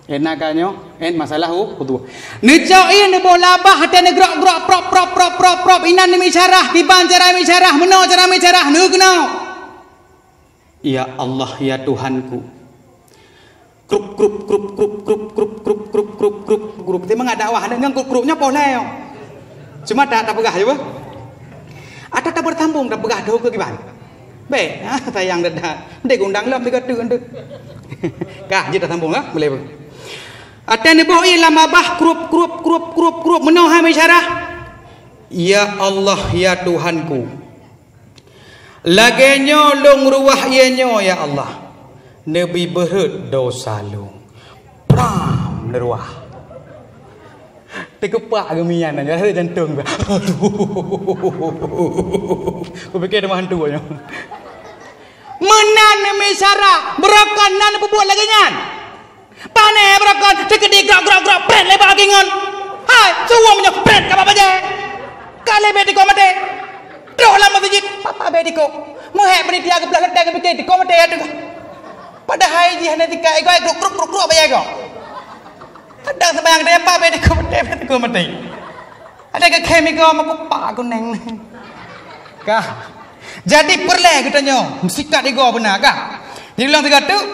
Ena ka nyoe, en masalah hu-, wudhu. Neucok ie neuboh labah até neugrok-grok prop, prop, prop, prop, prop. Inan neumeuisyarah, kiban cara meuisyarah, meunoe cara meuisyarah, neukeunoe. Ya Allah, ya Tuhanku. Krup, krup, krup, krup, krup, krup, krup, krup, krup, krup, krup. Ti mangat dakwah nyan krup, krup nyoe poh lhèe nyoe. Cuma ta-, tapeugah je beuh. Ata tabeusambông tapeugah dhoe keu kiban. Bèk, ah, sayang dah. Ndeh gundang lom tiga tu, ndeh. Kah, jeuet tasambông lah, boleh beuh. Ata neuboh ié lam babah, krup, krup, krup, krup, krup. Meunoe hai meuisyarah. Ya Allah, ya Tuhanku. Lagèe nyoe lôn ruwah ié nyoe, ya Allah, neubi beureuet dosa lôn. Pram, neuruwah. Teukepak geumian nyan, rasa jantông. Aduh. Kupikir teuma hantu nyoe. Meunan meuisyarah, beurokon nan peubuet lagèe nyan. Pané beurokon, teukeudi grok, grok, grok, prét lé bak gingon. Hai, suwong meunyoe prét ka bak bajèe. Ka lé bèk tiko maté. Trok lam meuseujid, papa bèk tiko. Meuhèk panitia geuplah leuténg geupike tiko maté ya teuka. Padahai jih hana tika igoe grok, grok, grok, grok, bajèe igoe. Kadang sembahyang dia apa bèk tiko maté, bèk tiko maté. Ada ke khem igoe meukupak kunèng. Kah. Jadi peureulèe geutanyoe meusikat igoe beuna kah? Jadi lôn sigoe teuk,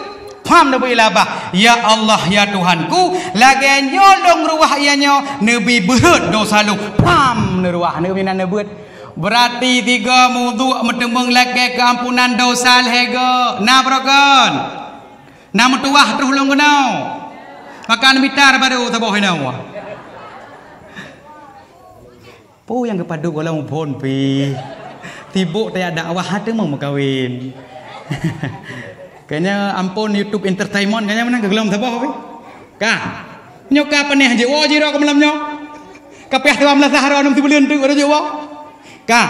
pham neubi ilabah, "Ya Allah, ya Tuhanku, lagèe nyoe lôn ruwah ié nyoe, neubi beureuet dosa lôn." Pham neuruwah, neubi nan neubeuet. Beurati sigoe meuwudhu meuteumeung lakèe keuampunan dosa lhèe goe. Na beurokon? Na meutuwah troh lôn keunoe? Maka neubitar baru saboh inoe. Peue nyang geupadub gohlom phôn pih. Sibok tajak dakwah teuma meukawen. Kayaknya ampôn YouTube Entertainment kayaknya meunan gohlom saboh pih. Kah. Nyoe ka panéh jeuet, woe jih droe keu malam nyoe. Ka payah tuan meulasah droe nem sibuleuen teuk baru jeuet woe. Kah.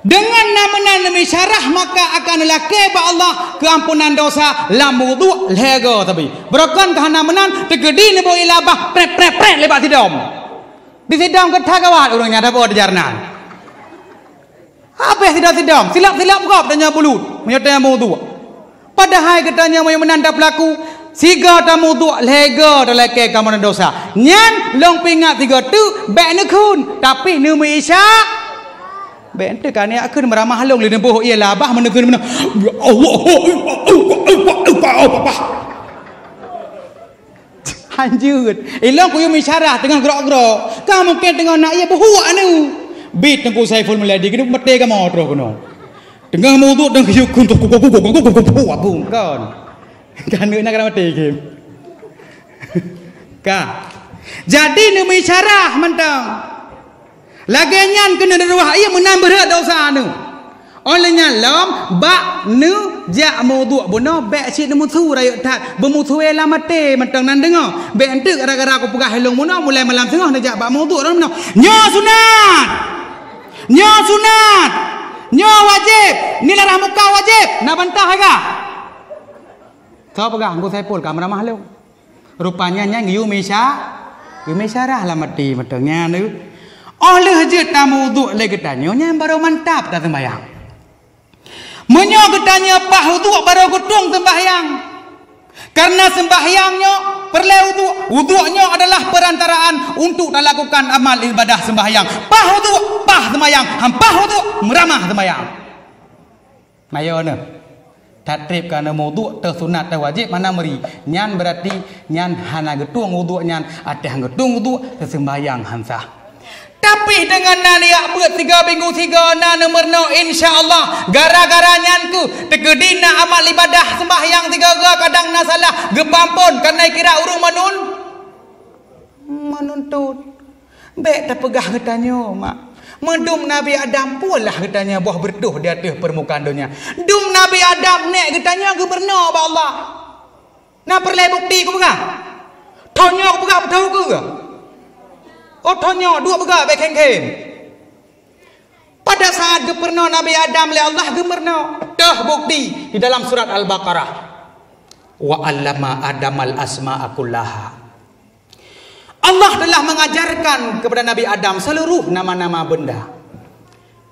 Deungon na meunan neumisyarah maka akan lakèe bak Allah keuampunan dosa lam wudhu lhèe goe sabe. Beurokon ka hana meunan teukeudi neuboh ilabah prèt, prèt, prèt lé bak sidom. Di sidom geuta gawat ureueng nyan saboh di jarenan. Habéh sidom-sidom, silap-silap gob tanyoe bulut, meunyoe tanyoe meuwudhu. Padahai geutanyoe meunyoe meunan tapeulaku, sigoe tameuwudhu, lhèe goe talakèe keuampunan dosa. Nyan lôn peuingat sigoe teuk, bèk neukheun, tapi neumeuisya. Bèk teuka neukheun meuramah lôn lé neuboh ié labah meuneukheun meunan. Ya Allah, Hanjeuet. Ilong kuyue misyarah teungoh grok-grok. Ka mungken teungoh na ié beuhuak anu. Bit Teungku Saiful Mulyadi keuneuk maté kamoe troh keunoe. Teungoh meuduek dan kuyue kun bungkon. Ka aneuk na ka maté keu. Ka. Jadi neumisyarah mantong. Lagèe nyan keuneuk neuruwah ié meunan beureuet dosa neuh. Óh lheueh nyan lom bak neujak meuduek bunoe bèk cit neumusu rayeuk that, beumusu lam até mantong nan deungoe. Bèk enteuk gara-gara kupeugah ilong bunoe mulai malam singoh neujak bak meuduek lom bunoe. Nyoe sunat! Nyoe sunat! Nyoe wajéb! Nyoe darah muka wajéb! Na bantah ka? Soe peugah Teungku Saiful ka meuramah lôn? Rupanya nyan geuyue misya-, geuyue misyarah lam até mantong nyan. Óh lheueh jeuet tameuduek lé geutanyoe nyan barô mantap taseumbahyang. Meunyoe geutanyoe paih uduek barô geutueng seumbahyang. Karena seumbahyang nyoe peureulèe uduek. Uduek nyoe adalah perantaraan untuk talakukan amal ibadah seumbahyang. Paih uduek, paih seumbahyang. Han paih uduek, meuramah seumbahyang. Mayo neuh. Tatreb ka na meuduek teuh sunat teuh wajéb mana meuri. Nyan beurati nyan hana geutueng uduek nyan, até han geutueng uduek teuseumbahyang han sah. Tapi deungon na liak beuet sigoe minggu sigoe na neumeurunoe insya Allah. Gara-gara nyan keuh teukeudi na amal ibadah seumbahyang sigoe-goe kadang na salah geupeuampon kareuna kira ureueng manun-, manuntut. Bèk tapeugah geutanyoe, mak. Meudum Nabi Adam pulah geutanyoe boh beureutoh di ateueh peurmukaan donya. Dum Nabi Adam nèk geutanyoe geumeurunoe bak Allah. Na peureulèe bukti kupeugah? Tanyoe kupeugah beutôi keu? Oh, tanyoe duek peugah bèk khen-khen. Pada saat geupeurunoe Nabi Adam lé Allah geumeurunoe. Teuh bukti di dalam surat Al-Baqarah. Wa 'allama Adamal asma'a kullaha. Allah telah mengajarkan kepada Nabi Adam seluruh nama-nama benda.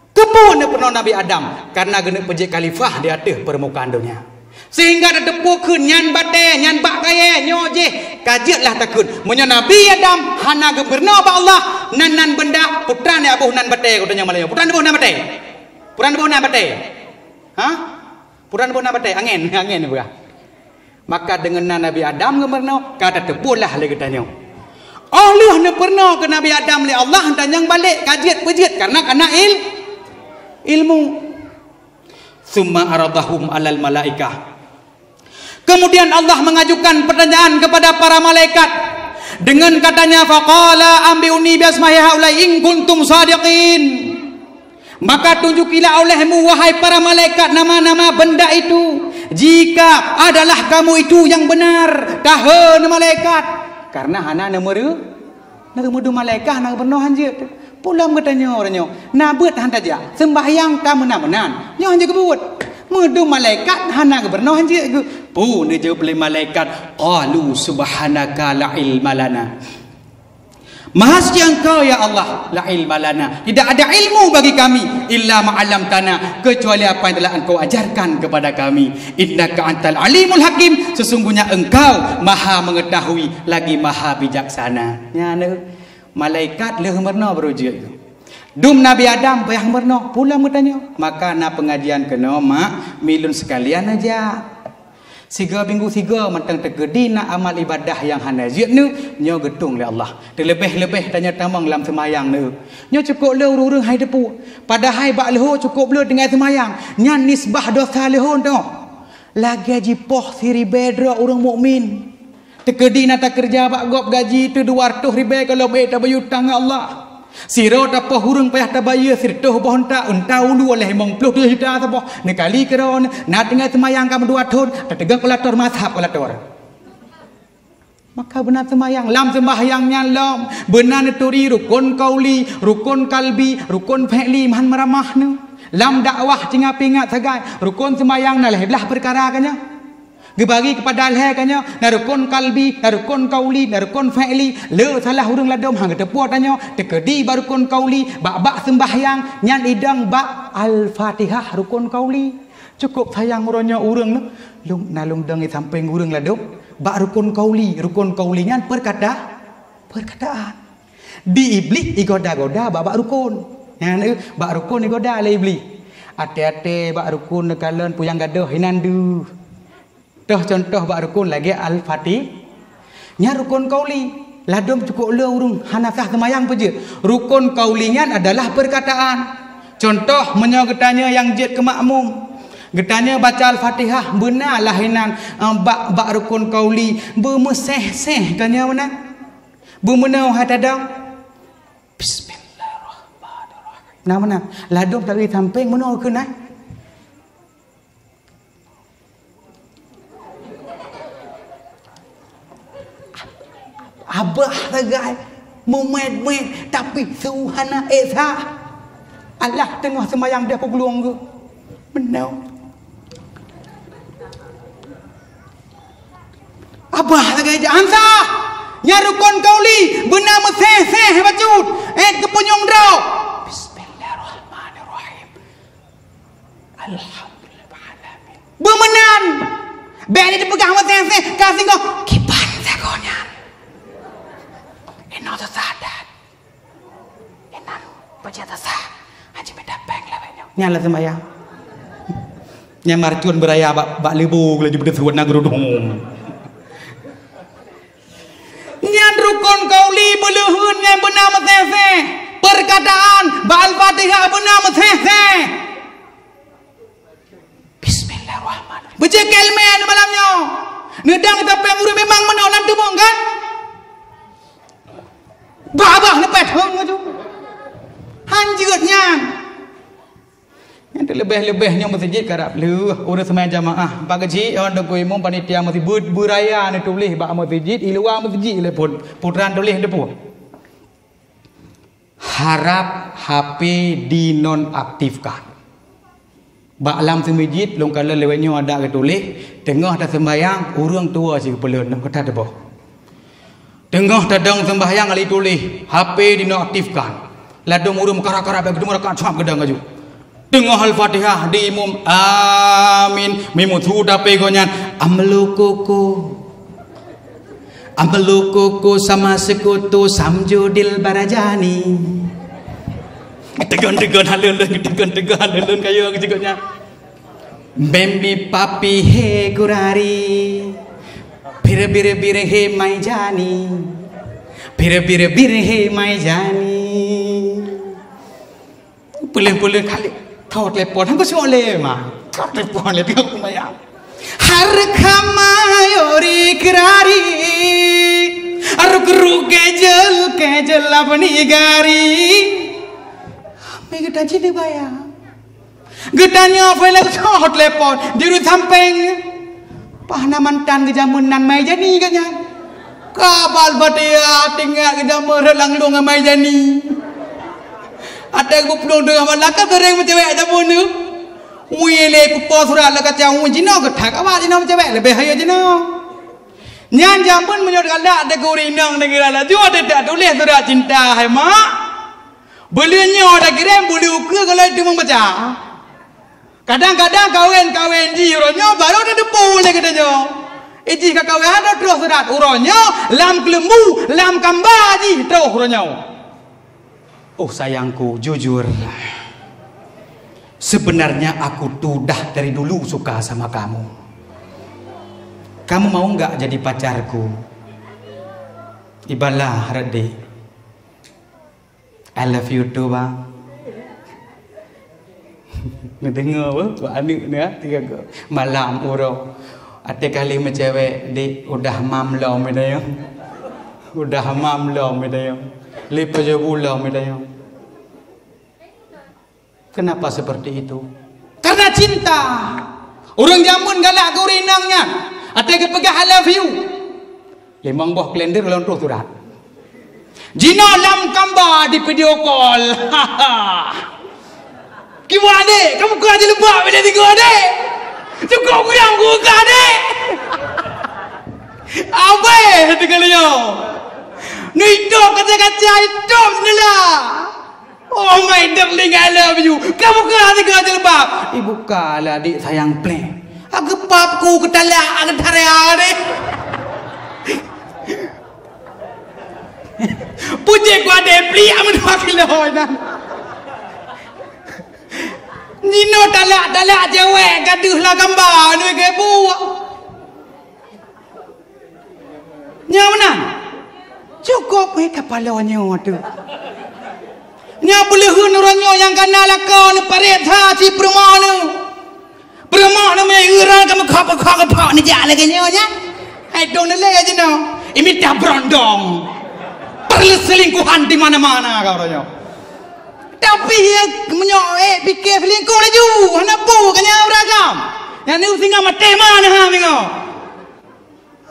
Keupeue neupeurunoe Nabi Adam? Karena geuneuk peujeuet khalifah di ateueh peurmukaan donya. Sehingga tateupeue kheun nyan batèe, nyan bak kayèe, nyoe jih ka jeuet lah takheun. Meunyoe Nabi Adam hana geupeurunoe bak Allah, nan-nan benda, peue treuk neuboh nan batèe, geutanyoe malam nyoe. Peue treuk neuboh nan batèe? Peue treuk neuboh nan batèe? Ha? Peue treuk neuboh nan batèe? Angèn, angèn neupeugah. Maka deungon na Nabi Adam geumeurunoe, ka tateupeue lah lé geutanyoe. Óh lheueh neupeurunoe keu Nabi Adam lé Allah, tanyong balek ka jeuet peujeuet, karena kana il-, ilmu. Summa aradahum alal malaikah. Kemudian Allah mengajukan pertanyaan kepada para malaikat dengan katanya, "Faqala anbi'uni bi asma'i haula'i in kuntum shadiqin." Maka tunjukilah olehmu, wahai para malaikat, nama-nama benda itu, jika adalah kamu itu yang benar. Tahe neuh malaikat, karena hana neumeureu-, neumeudum malaikat na geumeureunoe hanjeuet. Peue lom geutanyoe uroe nyoe, na beuet han tajak, seumbahyang ka meunan-meunan, nyoe hanjeuet geubuet. Meudum malaikat hana geumeureunoe hanjeuet geu-, peue neujaweueb lé malaikat, "Qalu subhanaka la ilma lana." Maha suci Engkau, ya Allah, la ilma lana, tidak ada ilmu bagi kami, illa ma 'allamtana, kecuali apa yang telah Engkau ajarkan kepada kami. Innaka antal alimul hakim, sesungguhnya Engkau Maha Mengetahui lagi Maha Bijaksana. Nyan, malaikat lheueh meurunoe baru jeuet. Dum Nabi Adam payah meurunoe, peue lom geutanyoe. Maka na pengajian keunoe, mak, milon sekalian aja. Sigoe minggu sigoe mantong teukeudi na amal ibadah nyang hana jeuet neuh, nyoe geutueng lé Allah. Teuleubeh-leubeh tanyoe tamong lam seumayang neuh. Nyoe cukôp le ureuëng-ureuëng hai teupeu. Padahai bak leuho cukôp le tinggai seumayang. Nyan nisbah dosa leuho nyoe. Lagée jipoh siribée droe ureuëng mukmin. Teukeudi na takeureuja bak gob gaji teuh dua reutôh ribée gohlom ék tabayeue utang ngon Allah. Sidroe tapoh ureuëng payah tabayeue sireutôh boh unta, unta ulu lhée limong ploh tujoh juta saboh. Neukali keudroe na tinggai seumayang ka meudua thon, tateugoe kulator, mazhab kulator. Maka beuna seumayang, lam seumbahyang nyan lom beuna neuturi rukon kauli, rukon kalbi, rukon fi'li, meuhan meuramah neuh. Lam dakwah cinga pingat sagai, rukon seumayang na lhée blaih peukara ka nyan. Geubagi keupada lhée ka nyoe, na rukon kalbi, na rukon kauli, na rukon fi'li. Le salah ureuëng ladom han geuteupeue tanyoe, teukeudi bak rukon kauli, bak-bak seumbahyang, nyan idong bak Al-Fatihah rukon kauli. Cukôp sayang uroe nyoe ureuëng nyoe, lôn, na lôn dong di sampéng ureuëng ladom, bak rukon kauli, rukon kauli nyan peukata-, peurkataan. Di Iblih igoda-goda bak, bak rukon. Nyan, eh, bak rukon igoda lé Iblih. Até-até bak rukon neukalon puyang gadôh inan deuh. Toh contoh bak rukon lagée Al-Fatih. Nyan rukon kauli. Ladom cukôp le ureuëng hana sah seumayang peue jeuet. Rukon kauli nyan adalah peurkataan. Contoh, meunyoe geutanyoe nyang jeuet keu makmum, geutanyoe baca Al-Fatihah beuna lah inan, eh, bak, bak rukon kauli, beumeuséh-séh ka nyoe meunan. Beumeunoe hai tadong. Bismillahirrahmanirrahim. Na meunan, ladom tabi sampéng meunoe keunan. Abah sagai, mumet-mumet, tapi su hana ék sah. Allah teungoh seumayang deh peugulong geuh. Meunoe. Abah sagai jak han sah. Nyan rukon kauli, beuna meuséh-séh bacut. Ék keu punyueng droe. Bismillahirrahmanirrahim. Alhamdulillahirabbil alamin. Beumeunan. Bék ni dipeugah meuséh-séh, ka singoh kiban sagoe nyan. Inoe susah that. Inan peujeuet sah, hana mita péng lawét nyoe. Nyan lah seumayang. Nyan marcon beuraya bak, bak leubô laju beuteusuet na geurudong. Nyan rukon kauli beuleuheun nyan beuna meuséh-séh. Peurkataan bak Al-Fatihah beuna meuséh-séh. Bismillahirrahmanirrahim. Beujeuet keu ileumèe malam nyoe. Neudang tapéng ureueng memang meunoe lam teumong kan? Babah leupah thon tu. Han jeuet nyan. Nyan teuleubeh-leubeh nyoe meuseujid karab lheueh ureueng seumayang jamaah. Bak keuchik, oh, Teungku Imum panitia meuseujid beuraya neutuléh bak meuseujid, i luwa meuseujid lé phon. Putran tuléh deupue. Harap H P dinonaktifkan. Bak lam seumeujid, lôn kalon lewat nyoe adak geutuléh, teungoh taseumbahyang, ureueng tuwoe sigeupeuleuen, lôn keutat teuboh. Teungoh tadong seumbahyang, ali tuléh, H P dinonaktifkan. Ladôm ureueng meukara-kara bak geudeungoe rakaat sab geudong laju. Teungoh Al-Fatihah, di imum, "Amin." Mimum su tapé gobnyan, "Amlokoko." Amlokoko sama seukoto Samjodil Barajani. Tegon-tegon halon lôn, tegon-tegon halon lôn kayô keu sikok nyan. Bambi papi he kurari. Bir, bir, bir, he mai jani. Bir, bir, bir, he mai jani. Peuleueh-peuleueh kali. Tho telepon, hangko seuôt lé ma. Tho telepon lé, piôh kumayang. Har khamai ori kerari. Aruk ruk kejel, kejel apni gari. Mega tajin dibayang. Geutanyoe peureulée soe telepon, di ureuëng sampéng. Pah na mantan geujameun nan Mai Jani geuh nyan. Kabal batea tinggai geujameun rot lam lueng Mai Jani. Até geuplueng teungoh malam ka goreng meucewek jameun tu. Ui lé pupo surat lam kaca ui jinoe geutak awak jinoe meucewek leubeh hayeue jinoe. Nyan jameun meunyoe galak deungon ureuëng inong negara laju ada tak tuléh surat cinta hai mak. Buleuen nyoe takirém buleuen ukeue golom teumeubaca. Kadang-kadang kawen-kawen jih uroe nyoe barô tateupeue lé geutanyoe. Ijih ka kawen hana troh surat uroe nyoe lam keuleumbu, lam kamba jih troh uroe nyoe. Oh sayangku, jujur. Sebenarnya aku tuh dah dari dulu suka sama kamu. Kamu mau nggak jadi pacarku? Ibalah, Redik. I love you too, bang. Neudeungoe beuh, bak aneuk neuh, tiga go. Malam uroe. Até kali meucewek, dik, udah mam lom, dak nyoe. Udah mam lom, dak nyoe. Lé pajoh bulan, dak nyoe. Kenapa seperti itu? Karena cinta. Ureuëng jameun galak keu ureuëng inong nyan. Até geupeugah, "I love you." Limong boh kalender lôn troh surat. Jinoe lam kamba di video call. Kiban dek, kamu ka jilbab bila tiga dek. Cukup kurang ku ka dek. Abeh teuka liau. Nu itôb kaca-kaca, itôb jendela. Oh my darling, I love you. Kamu ka tiga jilbab. Ibu ka lah adik sayang pleng. Aku pap ku ketalak aku tara deh. Puji ku ada pli amun dua kilo nan. Nino talak-talak cewek gaduh lah gambar duit ke buah. Nyoe meunan. Cukôp wéh kapala nyoe teuh. Nyoe peuleuheuen uroe nyoe nyang kana lakoe neuparéksa si peurumoh neuh. Peurumoh neuh meuiran ka meukhok-khok-khok neujak lagèe nyoe nyan. Hai dong neulée jinoe. Imitah beurondong. Perlu selingkuhan di mana-mana ka uroe nyoe. Tapi ya meunyoe ék pike selingkuh laju, hana peue ka nyan uragam. Nyan neuh singoh maté mana ha singoh.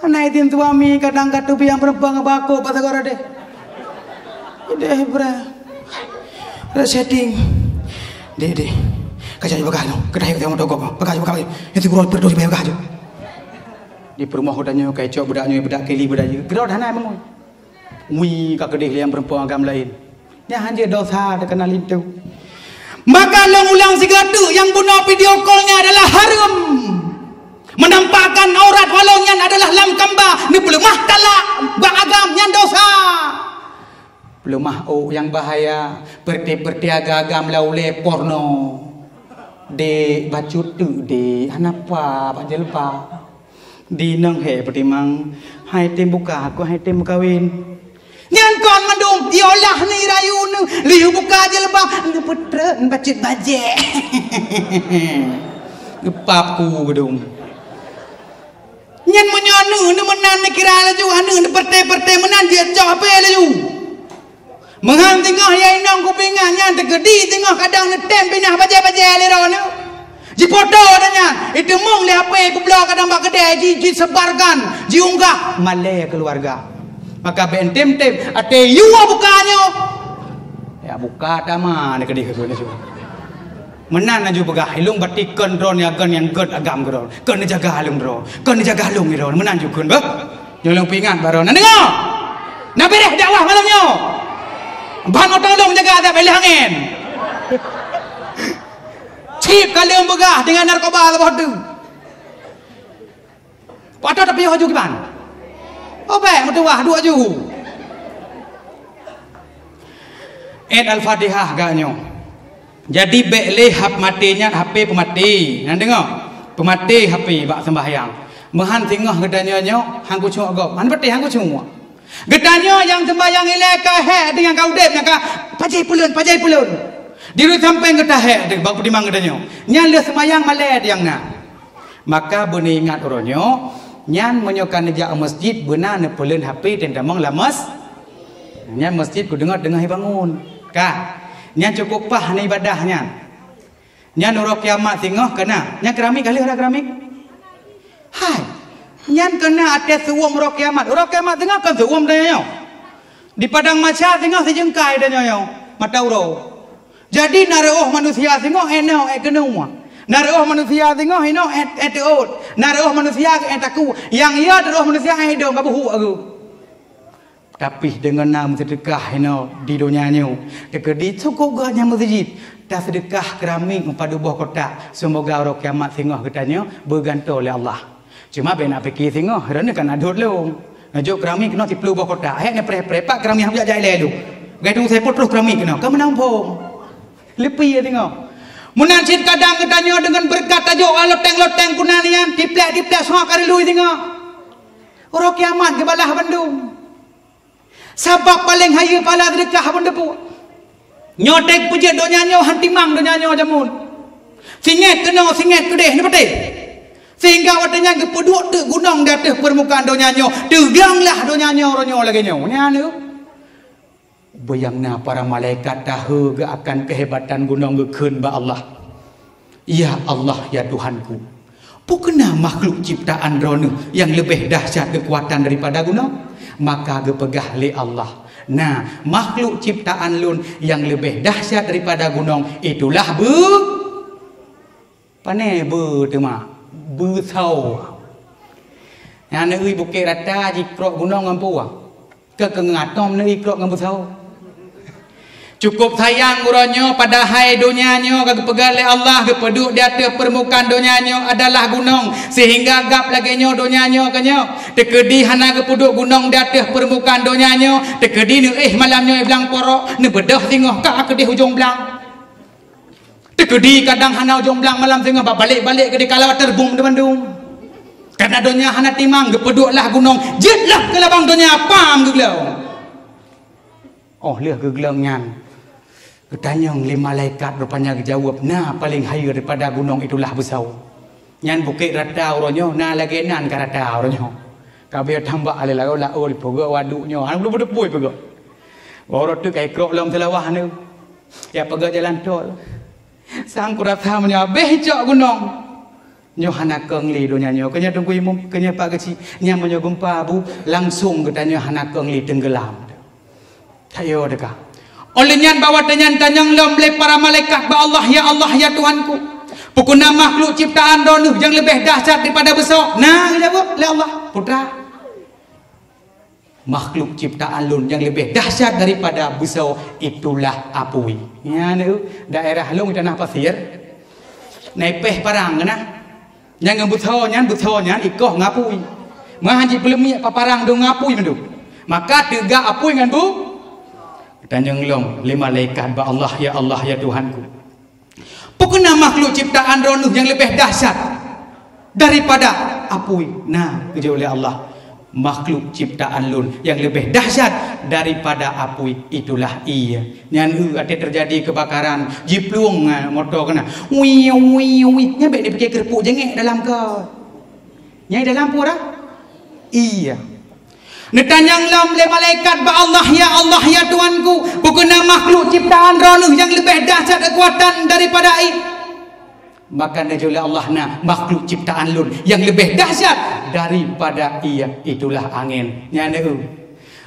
Aneuk idin suami kadang ka teubiang peurempuan ngon bakok bak sagoe deh. Ideh bra. Ada setting. Dek, dek. Kajak bagah tu. Kedah yang tengok togok. Bagah tu, bagah tu. Yang tiba perlu dibayar bagah tu. Di perumoh udah nyoe kai cok budak nyoe budak keli budak nyoe. Gerak dah nak bangun. Wi ka keudeh liang peurempuan agam laén. Nyan hanjeuet dosa teukeunal linto. Maka lôn ulang sigoe teuk nyang bunoe video call nyan adalah hareuem. Menampakkan aurat walau nyan adalah lam kamba, neupeuleumah talak bak agam nyan dosa. Peuleumah ôk nyang bahaya, peureuté-peureuté agam-agam lam ulée porno. Dek, bacut teuk dek, hana apa bak jeuleuba. Di nang he peutimang, hai tem buka, aku hai tem meukawen. Nyan kon mandum, iolah ni rayu nu, liu buka jeuleuba, neupeutrön bacut bajée. Geupap ku geudong. Nyan meunyoe nu, nu meunan neukira laju, anu neupeurte-peurte meunan jeuet cok hapé laju. Meuhan teungoh ya inong kupingan nyan teukeudi teungoh kadang neutem pinah bajée-bajée lé droeneuh. Jipoto dah nyan, iteumong lé hapé peubloe kadang bak keudée ji, jisebarkan, jiunggah malée keuluwarga. Maka bèk tem-tem, até yue buka nyoe. Ya buka tama neukeudeh keu nyoe. Meunan laju peugah, ilong batik kon droe nyang kon nyang gét agam keu droe. Kon neujaga lôn droe. Kon neujaga lôn droe. Meunan ju kon beuh. Nyoe lôn peuingat baroe na deungoe. Na beureh dakwah malam nyoe. Ban meuteulông jaga adat bak ilée angén. Cit ka lôn peugah deungon narkoba saboh teuk. Patôt tapiôh aju kiban. Oh bèk meutuwah duek aju. Ét Al-Fatihah gak nyoe. Jadi bèk lé hap maté nyan hapé peumaté. Nyan deungoe. Peumaté hapé bak sembahyang. Meuhan singoh geutanyoe nyoe, han kucok gob. Han patéh, han kucok. Geutanyoe nyang seumayang ilée ka hék deungon ka udeb nyan ka, "Pajan peulon, pajan peulon." Di rot sampéng geuta hék, bak peutimang geutanyoe. Nyan lheueh seumayang malée nyang na. Maka beuneuingat uroe nyoe, nyan meunyoe ka neujak u masjid, beuna neupeulon H P teutamong lam mas-, nyan masjid kudeungoe teungoh jibangon. Ka. Nyan cukôp paih neuibadah nyan. Nyan uroe kiamat singoh keuna. Nyan keramik ka lheueh rah keramik? Hai. Nyan keuna até seuuem uroe kiamat. Uroe kiamat singoh kon seuuem tanyoe. Di padang mahsyar singoh sijeungkai tanyoe. Mata uroe. Jadi na reuôh manusia singoh éh noe éh keunoe. Na reuôh manusia singoh inoe éh, éh teuôt. Na reuôh manusia éh takue. Nyang ya reuôh manusia éh idong ka beuhuk aku. Tapi deungon na meuseudeukah inoe di donya nyoe, teukeudi cukôp geuh nyang meuseujid, taseudeukah keramik meupadub boh kotak, seumoga uroe kiamat singoh geutanyoe beugantoe lé Allah. Cuma bék na pike singoh, droeneuh ka na dot lom. Neujok keramik keunoe siplôh boh kotak, hék neupreh-preh, pat keramik nyang jak-jak ilée lom. Gai tueng saipôt troh keramik keunoe, ka meunan phom. Leupie singoh. Meunan cit kadang geutanyoe deungon beureukat tajok loteng-loteng puna nyan, tiplek-tiplek soe ka reului singoh. Uroe kiamat geubalah bandum. Sabab paléng hayeue pahala seudeukah ban teupeue. Nyoe teuh peujeuet donya nyoe han timang donya nyoe jameun. Singet keunoe, singet keudeh, neupatéh. Sehingga watée nyan geupeuduek teuk gunong di ateueh peurmukaan donya nyoe, teuglanglah donya nyoe uroe nyoe lagée nyoe. Nyan nyoe. Beu nyang na para malaikat tahe geuakan keuhebatan gunong geukheun bak Allah. Ya Allah, ya Tuhanku, peu keuna makhluk ciptaan Droeneueh nyang leubeh dahsyat keukuatan daripada gunong? Maka geupeugah lé Allah, "Na, makhluk ciptaan Lôn nyang leubeh dahsyat daripada gunong, itulah beu-, pane beu teuma, beusoe." Nyang neuikrok bukét rata jikrok gunong ngon peue? Keu keungatom neuikrok ngon beusoe. Cukôp sayang uroe nyoe, padahai donya nyoe ka geupeugah lé Allah geupeuduek di ateueh peurmukaan donya nyoe adalah gunong, seuhingga gab lagée nyoe donya nyoe keunyoe. Teukeudi hana geupeuduek gunong di ateueh peurmukaan donya nyoe, teukeudi neuéh malam nyoe blang porok, neubeudôh singoh ka keudeh ujong blang. Teukeudi kadang hana ujong blang malam singoh babalek-balek keudeh ka lawat teureubum teubandum. Karna donya hana timang, geupeuduek lah gunong, jeuet lah keu labang donya, pam geuglong. Óh lheueh geuglong nyan, geutanyong lé malaikat rupanya geujaweueb, "Na paléng hayeue daripada gunong itulah beusoe." Nyan bukét rata uroe nyoe, na lagée nan ka rata uroe nyoe. Ka beu tambah lé laôt-laôt, peugah waduk nyoe, hana peue-peue peugah. Uroe teuk ka ikrok lom seulawah nyoe. Ya peugah jalan tol. Sang kurasa meunyoe habéh cok gunong. Nyoe hana kong lé donya nyoe. Keunyoe Teungku Imum, keunyoe Pak Geuchik, nyan meunyoe geumpa bu, langsong geutanyoe hana kong lé teunggeulam. Tayo teuka. Óh lheueh nyan bak watée nyan tanyong lom lé para malaikat bak Allah, "Ya Allah, ya Tuhanku, peu keuna makhluk ciptaan Droeneueh nyang leubeh dahsyat daripada beusoe?" Na geujaweueb lé Allah, "Putra, makhluk ciptaan Lôn nyang leubeh dahsyat daripada beusoe itulah apui." Nyan, eh, daerah lôn tanah pasir. Na ipéh parang keunan. Nyang ngon beusoe nyan, beusoe nyan ikoh ngon apui. Meuhan jipeuleumiek paparang dong ngon apui mandum. Maka teuga apui ngon bu-, tanyong lom lé malaikat bak Allah, "Ya Allah, ya Tuhanku, peu keuna makhluk ciptaan Droeneueh nyang leubeh dahsyat daripada apui?" Na geujaweueb lé Allah, "Makhluk ciptaan Lôn nyang leubeh dahsyat daripada apui itulah ie." Nyan, eh, watée teujadi keubakaran, jiplueng, eh, moto keunan. Wii, wii, wii. Nyan bék neupike keureupuk jengek dalam keu. Nyan dalam pura? Ie. Neutanyong lom lé malaikat bak Allah, "Ya Allah, ya Tuhanku, peu keuna makhluk ciptaan Droeneueh nyang leubeh dahsyat keukuatan daripada ie?" Maka neujaweueb lé Allah, "Na, makhluk ciptaan Lôn nyang leubeh dahsyat daripada ie, itulah angén." Nyan, eh,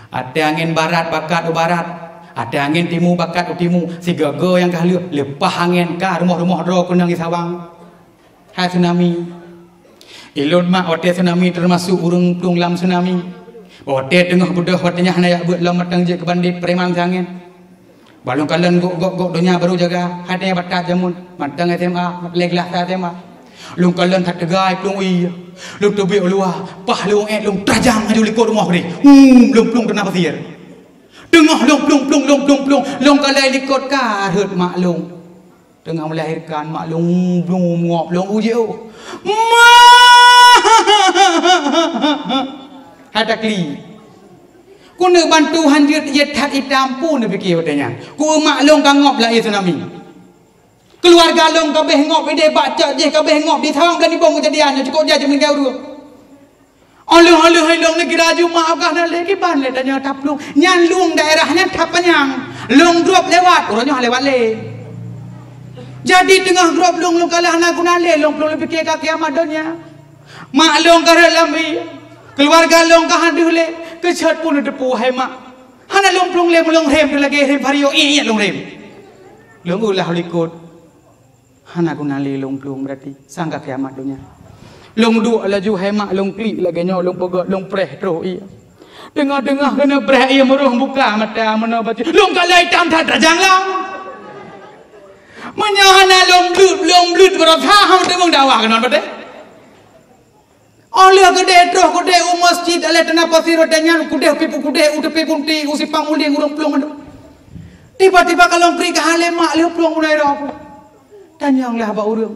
watée angén barat bakat u barat, watée angén timu bakat u timu, sigoe-goe nyang ka lheueh leupah angén ka rumoh-rumoh droe keunong isawang. Hai tsunami. Ilôn mak watée tsunami teumasok ureuëng plueng lam tsunami. Watée teungoh beudôh watée nyan hana jak beuet lom mantong jeuet keu bandét preman siangén. Bah lôn kalon gok-gok donya barô jaga, hai tanyoe batat jameun, mantong S M A, lhée glah sa S M A. Lôn kalon that teuga plueng ie. Lôn teubiet u luwa, paih lôn ék lôn tajang laju likot rumoh keudeh. Hum, lôn plueng teungoh pasir. Teungoh lôn plueng, plueng, lôn plueng, plueng, lôn kalon likot ka rhot mak lôn. Teungoh melahirkan mak lôn, lôn ngop lôn uji, "Oh, Ma!" Hai takli. Keuneuk ban Tuhan jeuet, jeuet that itam pun neupike watée nyan. Keu mak lôn ka ngop lam ié tsunami. Keuluwarga lôn ka béh ngop idéh bak cot jih, ka béh ngop di Thawang Blanibong keujadian nyoe, cukôp jai cit meuninggai ureuëng. Óh lheueh, óh lheueh lôn neukira Jumat ka na lé kiban lé tanyoe taplueng. Nyan lueng daerah nyan that panyang. Lôn grob lewat, uroe nyoe hana lewat lé. Jadi teungoh grob lueng lôn ka lheueh hana guna lé, lôn plueng lôn pike ka kiamat donya. Mak lôn ka rhot lam ié, keuluwarga lôn ka han deuh lé, keuchot pun neuteupeue hai mak. Hana lôn plueng lé, meulôn rhem teuh lagée rhem vario, ié-ié lôn rhem. Lôn ulah likot. Hana guna lé lôn plueng beurati, sang ka kiamat donya. Lôn duek laju hai mak lôn klik lagée nyoe, lôn peugét, lôn preh troh ié. Teungoh-teungoh keuneuk preh ié meuroh buka mata meunoe bacut. Lôn kalon itam that rajang lom. Meunyoe hana lôn bleuet, lôn bleuet beurata han teumeung dakwah keunoe batée. Óh lheueh keudeh troh keudeh u masjid, alah teuna pasir watée nyan keudeh pipu keudeh u tepi gunti, u simpang ulieng ureuëng plueng mandum. Tiba-tiba kalon krik ka halé mak lheueh plueng mulai roh. Tanyong lah bak ureuëng.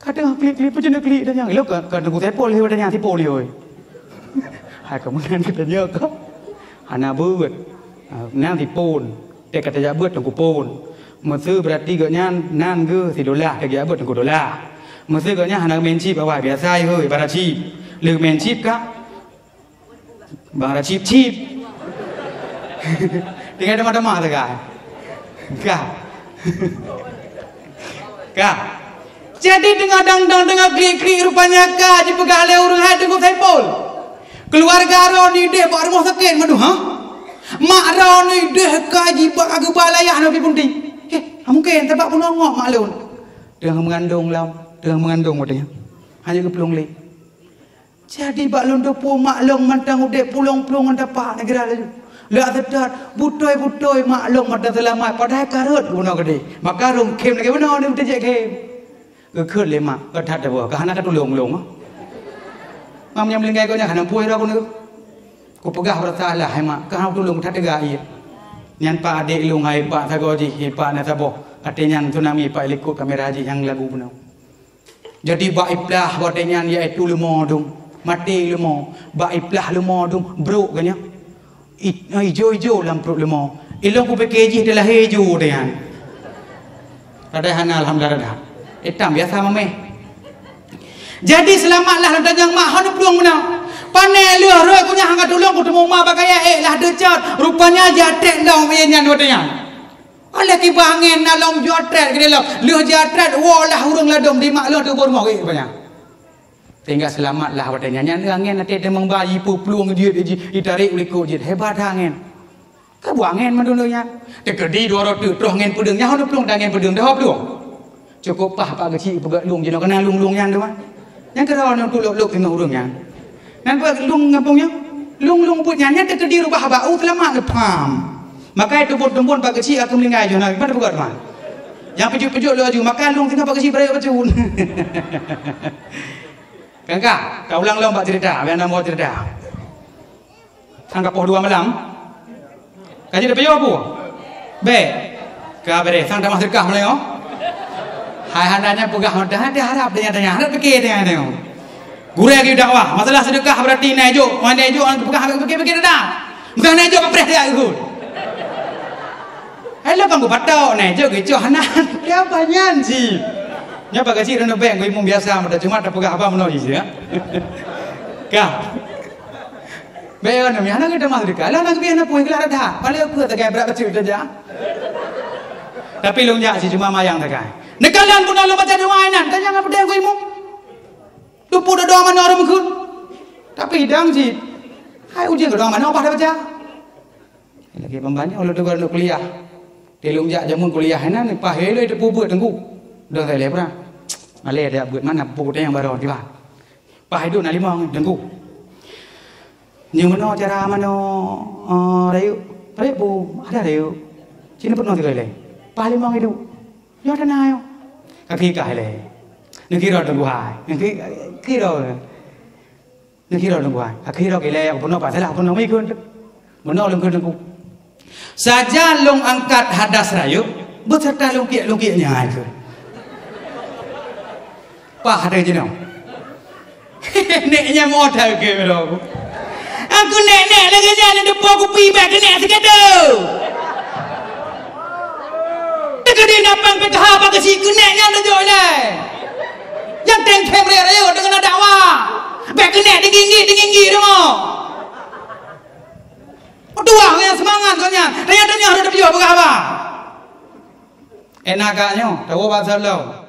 Ka teungoh klik-klik, peue jeuet klik tanyong. Ilok ka, ka teungku Saipul lheueh watée nyan, Saipul lheueh. Hai ka meunan ka tanyong ka. Hana beuet. Ah, nyan Saipul. Teuka tajak beuet teungku pon. Meuseu beurati gobnyan nan geuh si Dolah, tajak beuet teungku Dolah. Meuseu gobnyan hana meu'en chip awai, biasa hôi bara chip. Lheueh meu'en chip ka. Bara chip-chip. Tinggai teuma-teuma teuka. Ka. Ka. Jadi teungoh dang-dang teungoh klik-klik rupanya ka jipeugah lé ureuëng hai teungku Saipul. Keuluwarga droeneuh ideh bak rumoh sakét mandum, ha? Mak droeneuh ideh ka jiba geuba layah nyoe pih punti. Heh, mungken sabab bunoe ngok mak lôn. Teungoh meungandong lom, teungoh meungandong watée nyan. Hana geuplueng lé. Jadi bak lôn teupeu mak lôn mantong udeb pulang-pulang ngon tapak neugara laju. Leuak seutôt, butôi-butôi mak lôn mantong seulamat, padahai ka rhot bunoe keudeh. Maka rhom khem lagée bunoe, neuteujek khem. Geukheun lé mak, "Ka that teuboh, ka hana tatulông lôn." Mam nyang meulinggai gobnyan hana peue droe keuneuk. Kupeugah beurata lah, "Hai mak, ka hana tulông, ka that teuga ié." Nyan pak adék lôn hai pak sagoe jih, hai pak na saboh. Até nyan tsunami pak likot kamera jih nyang lagu bunoe. Jadi bak iplah watée nyan yaitu leumo dum, maté leumo, bak iplah leumo dum, brok gobnyan. I-, ijo-ijo lam pruet leumo. Ilôn kupike jih teulahé ijo watée nyan. Padahai hana alhamdulillah. Itam biasa mameh. Jadi seulamat lah lôn tanyong mak, hana plueng meunan. Pane lheueh rhot gobnyan hana tulông, kuteumé mak bak kayèe ék lah teucot. Rupanya jiatrek lom ié nyan watée nyan. Alah kiban angén na lom jiatrek keudeh lom. Lheueh jiatrek woe lah ureuëng ladôm di mak lôn teuboh rumoh geuh rupanya. Tinggai seulamat lah watée nyan. Nyan angén até teumang ba jipeu plueng jeuet ji, jitarek u likot jeuet. Hebat that angén. Ka buet angén mandum nyan. Teukeudi dua roh teuk troh angén peudeueng. Nyan hana plueng dah angén peudeueng, dah plueng. Cukôp paih pak geuchik peugah lueng jinoe keunan lueng-lueng nyan tu mah. Nyang keudroe nyan tulok-lok teungoh ureuëng nyan. Nan peugah lueng gampông nyan. Lueng-lueng buet nyan, nyan teukeudi rubah bak u seulamat geupham. Maka tumbon-tumbon pak geuchik aku meulinggai jinoe na, gimana peugah teuma? Nyang peujeuet-peujeuet laju, maka lueng teungoh pak geuchik beuraya bacut. Kangka, ka ulang lom bak cerita, biar nambah cerita. Sang ka poh dua malam. Ka jeuet tapiôh peue? Bék. Ka beureh, sang tamah seudeukah meunyoe. Hai hana nyan peugah meudah, teuharab tanya-tanya, harab pike tanya-tanya. Gurée geudakwah, masalah seudeukah beurati na ijok, na ijok, peugah pike-pike dah. Bukan na ijok, kapreh dia ikut. Hai lo kan geupatok, na ijok geucoh hana. Dia apa nyan sih? Nyoe bak geuchik droeneuh bék, geuimum biasa meudah, cuma tapeugah haba meunoe jih, ya. Ka. Bék nyoe, hana geutamah seudeukah. Lah na geubri hana peue, geulah rada. Paléng peue tagai brat keuchik saja. Tapi lôn jak cit cuma mayang tagai. Neukalon bunoe lôn baca doa inan, tanyong peudeh geuimum. Tupu doa manoe ureuëng meukeuen. Tapi idang cit. Hai ujian doa manoe bah tabaca. Lagée pembanyak ulôn teugor aneuk kuliah. Di lôn jak jameun kuliah inan, paih lé teupeu beuet teungku. Dong sai lé pra. Malée dak beuet mana buku teuh nyang barô tiba. Paih idup na limong teungku. Nyoe meunoe cara manoe, eh, rayeuk. Rayeuk bu, ada rayeuk. Cina peunoh tiga lé. Paih limong idup. Nyoe ada na nyoe. Kaki kah lé. Neukira teungku hai. Neukira. Neukira lôn buai. Akhé lôn ilée, peunoh pat salah, peunoh meuikot. Peunoh lôn kheun teungku. Sajan lôn angkat hadas rayeuk, beuserta lungkiek-lungkiek nyan kheun. Pah ada jinoe. Nek nyan meu otai keu droe. Aku nek-nek lagèe nyan, neudeungoe kupi bèk keunek sikeudeuh. Teukeudi napang P K H bak geusi keunek nyan leujoh ilèe. Nyang teng-teng raya-raya deungon na dakwah. Bèk keunek deunginggi-deunginggi deungoe. Tuah nyang seumangat gobnyan. Tanyoe-tanyoe harôh teupiôh peugah haba. Enak gak nyoe, tawoe bak Saulom.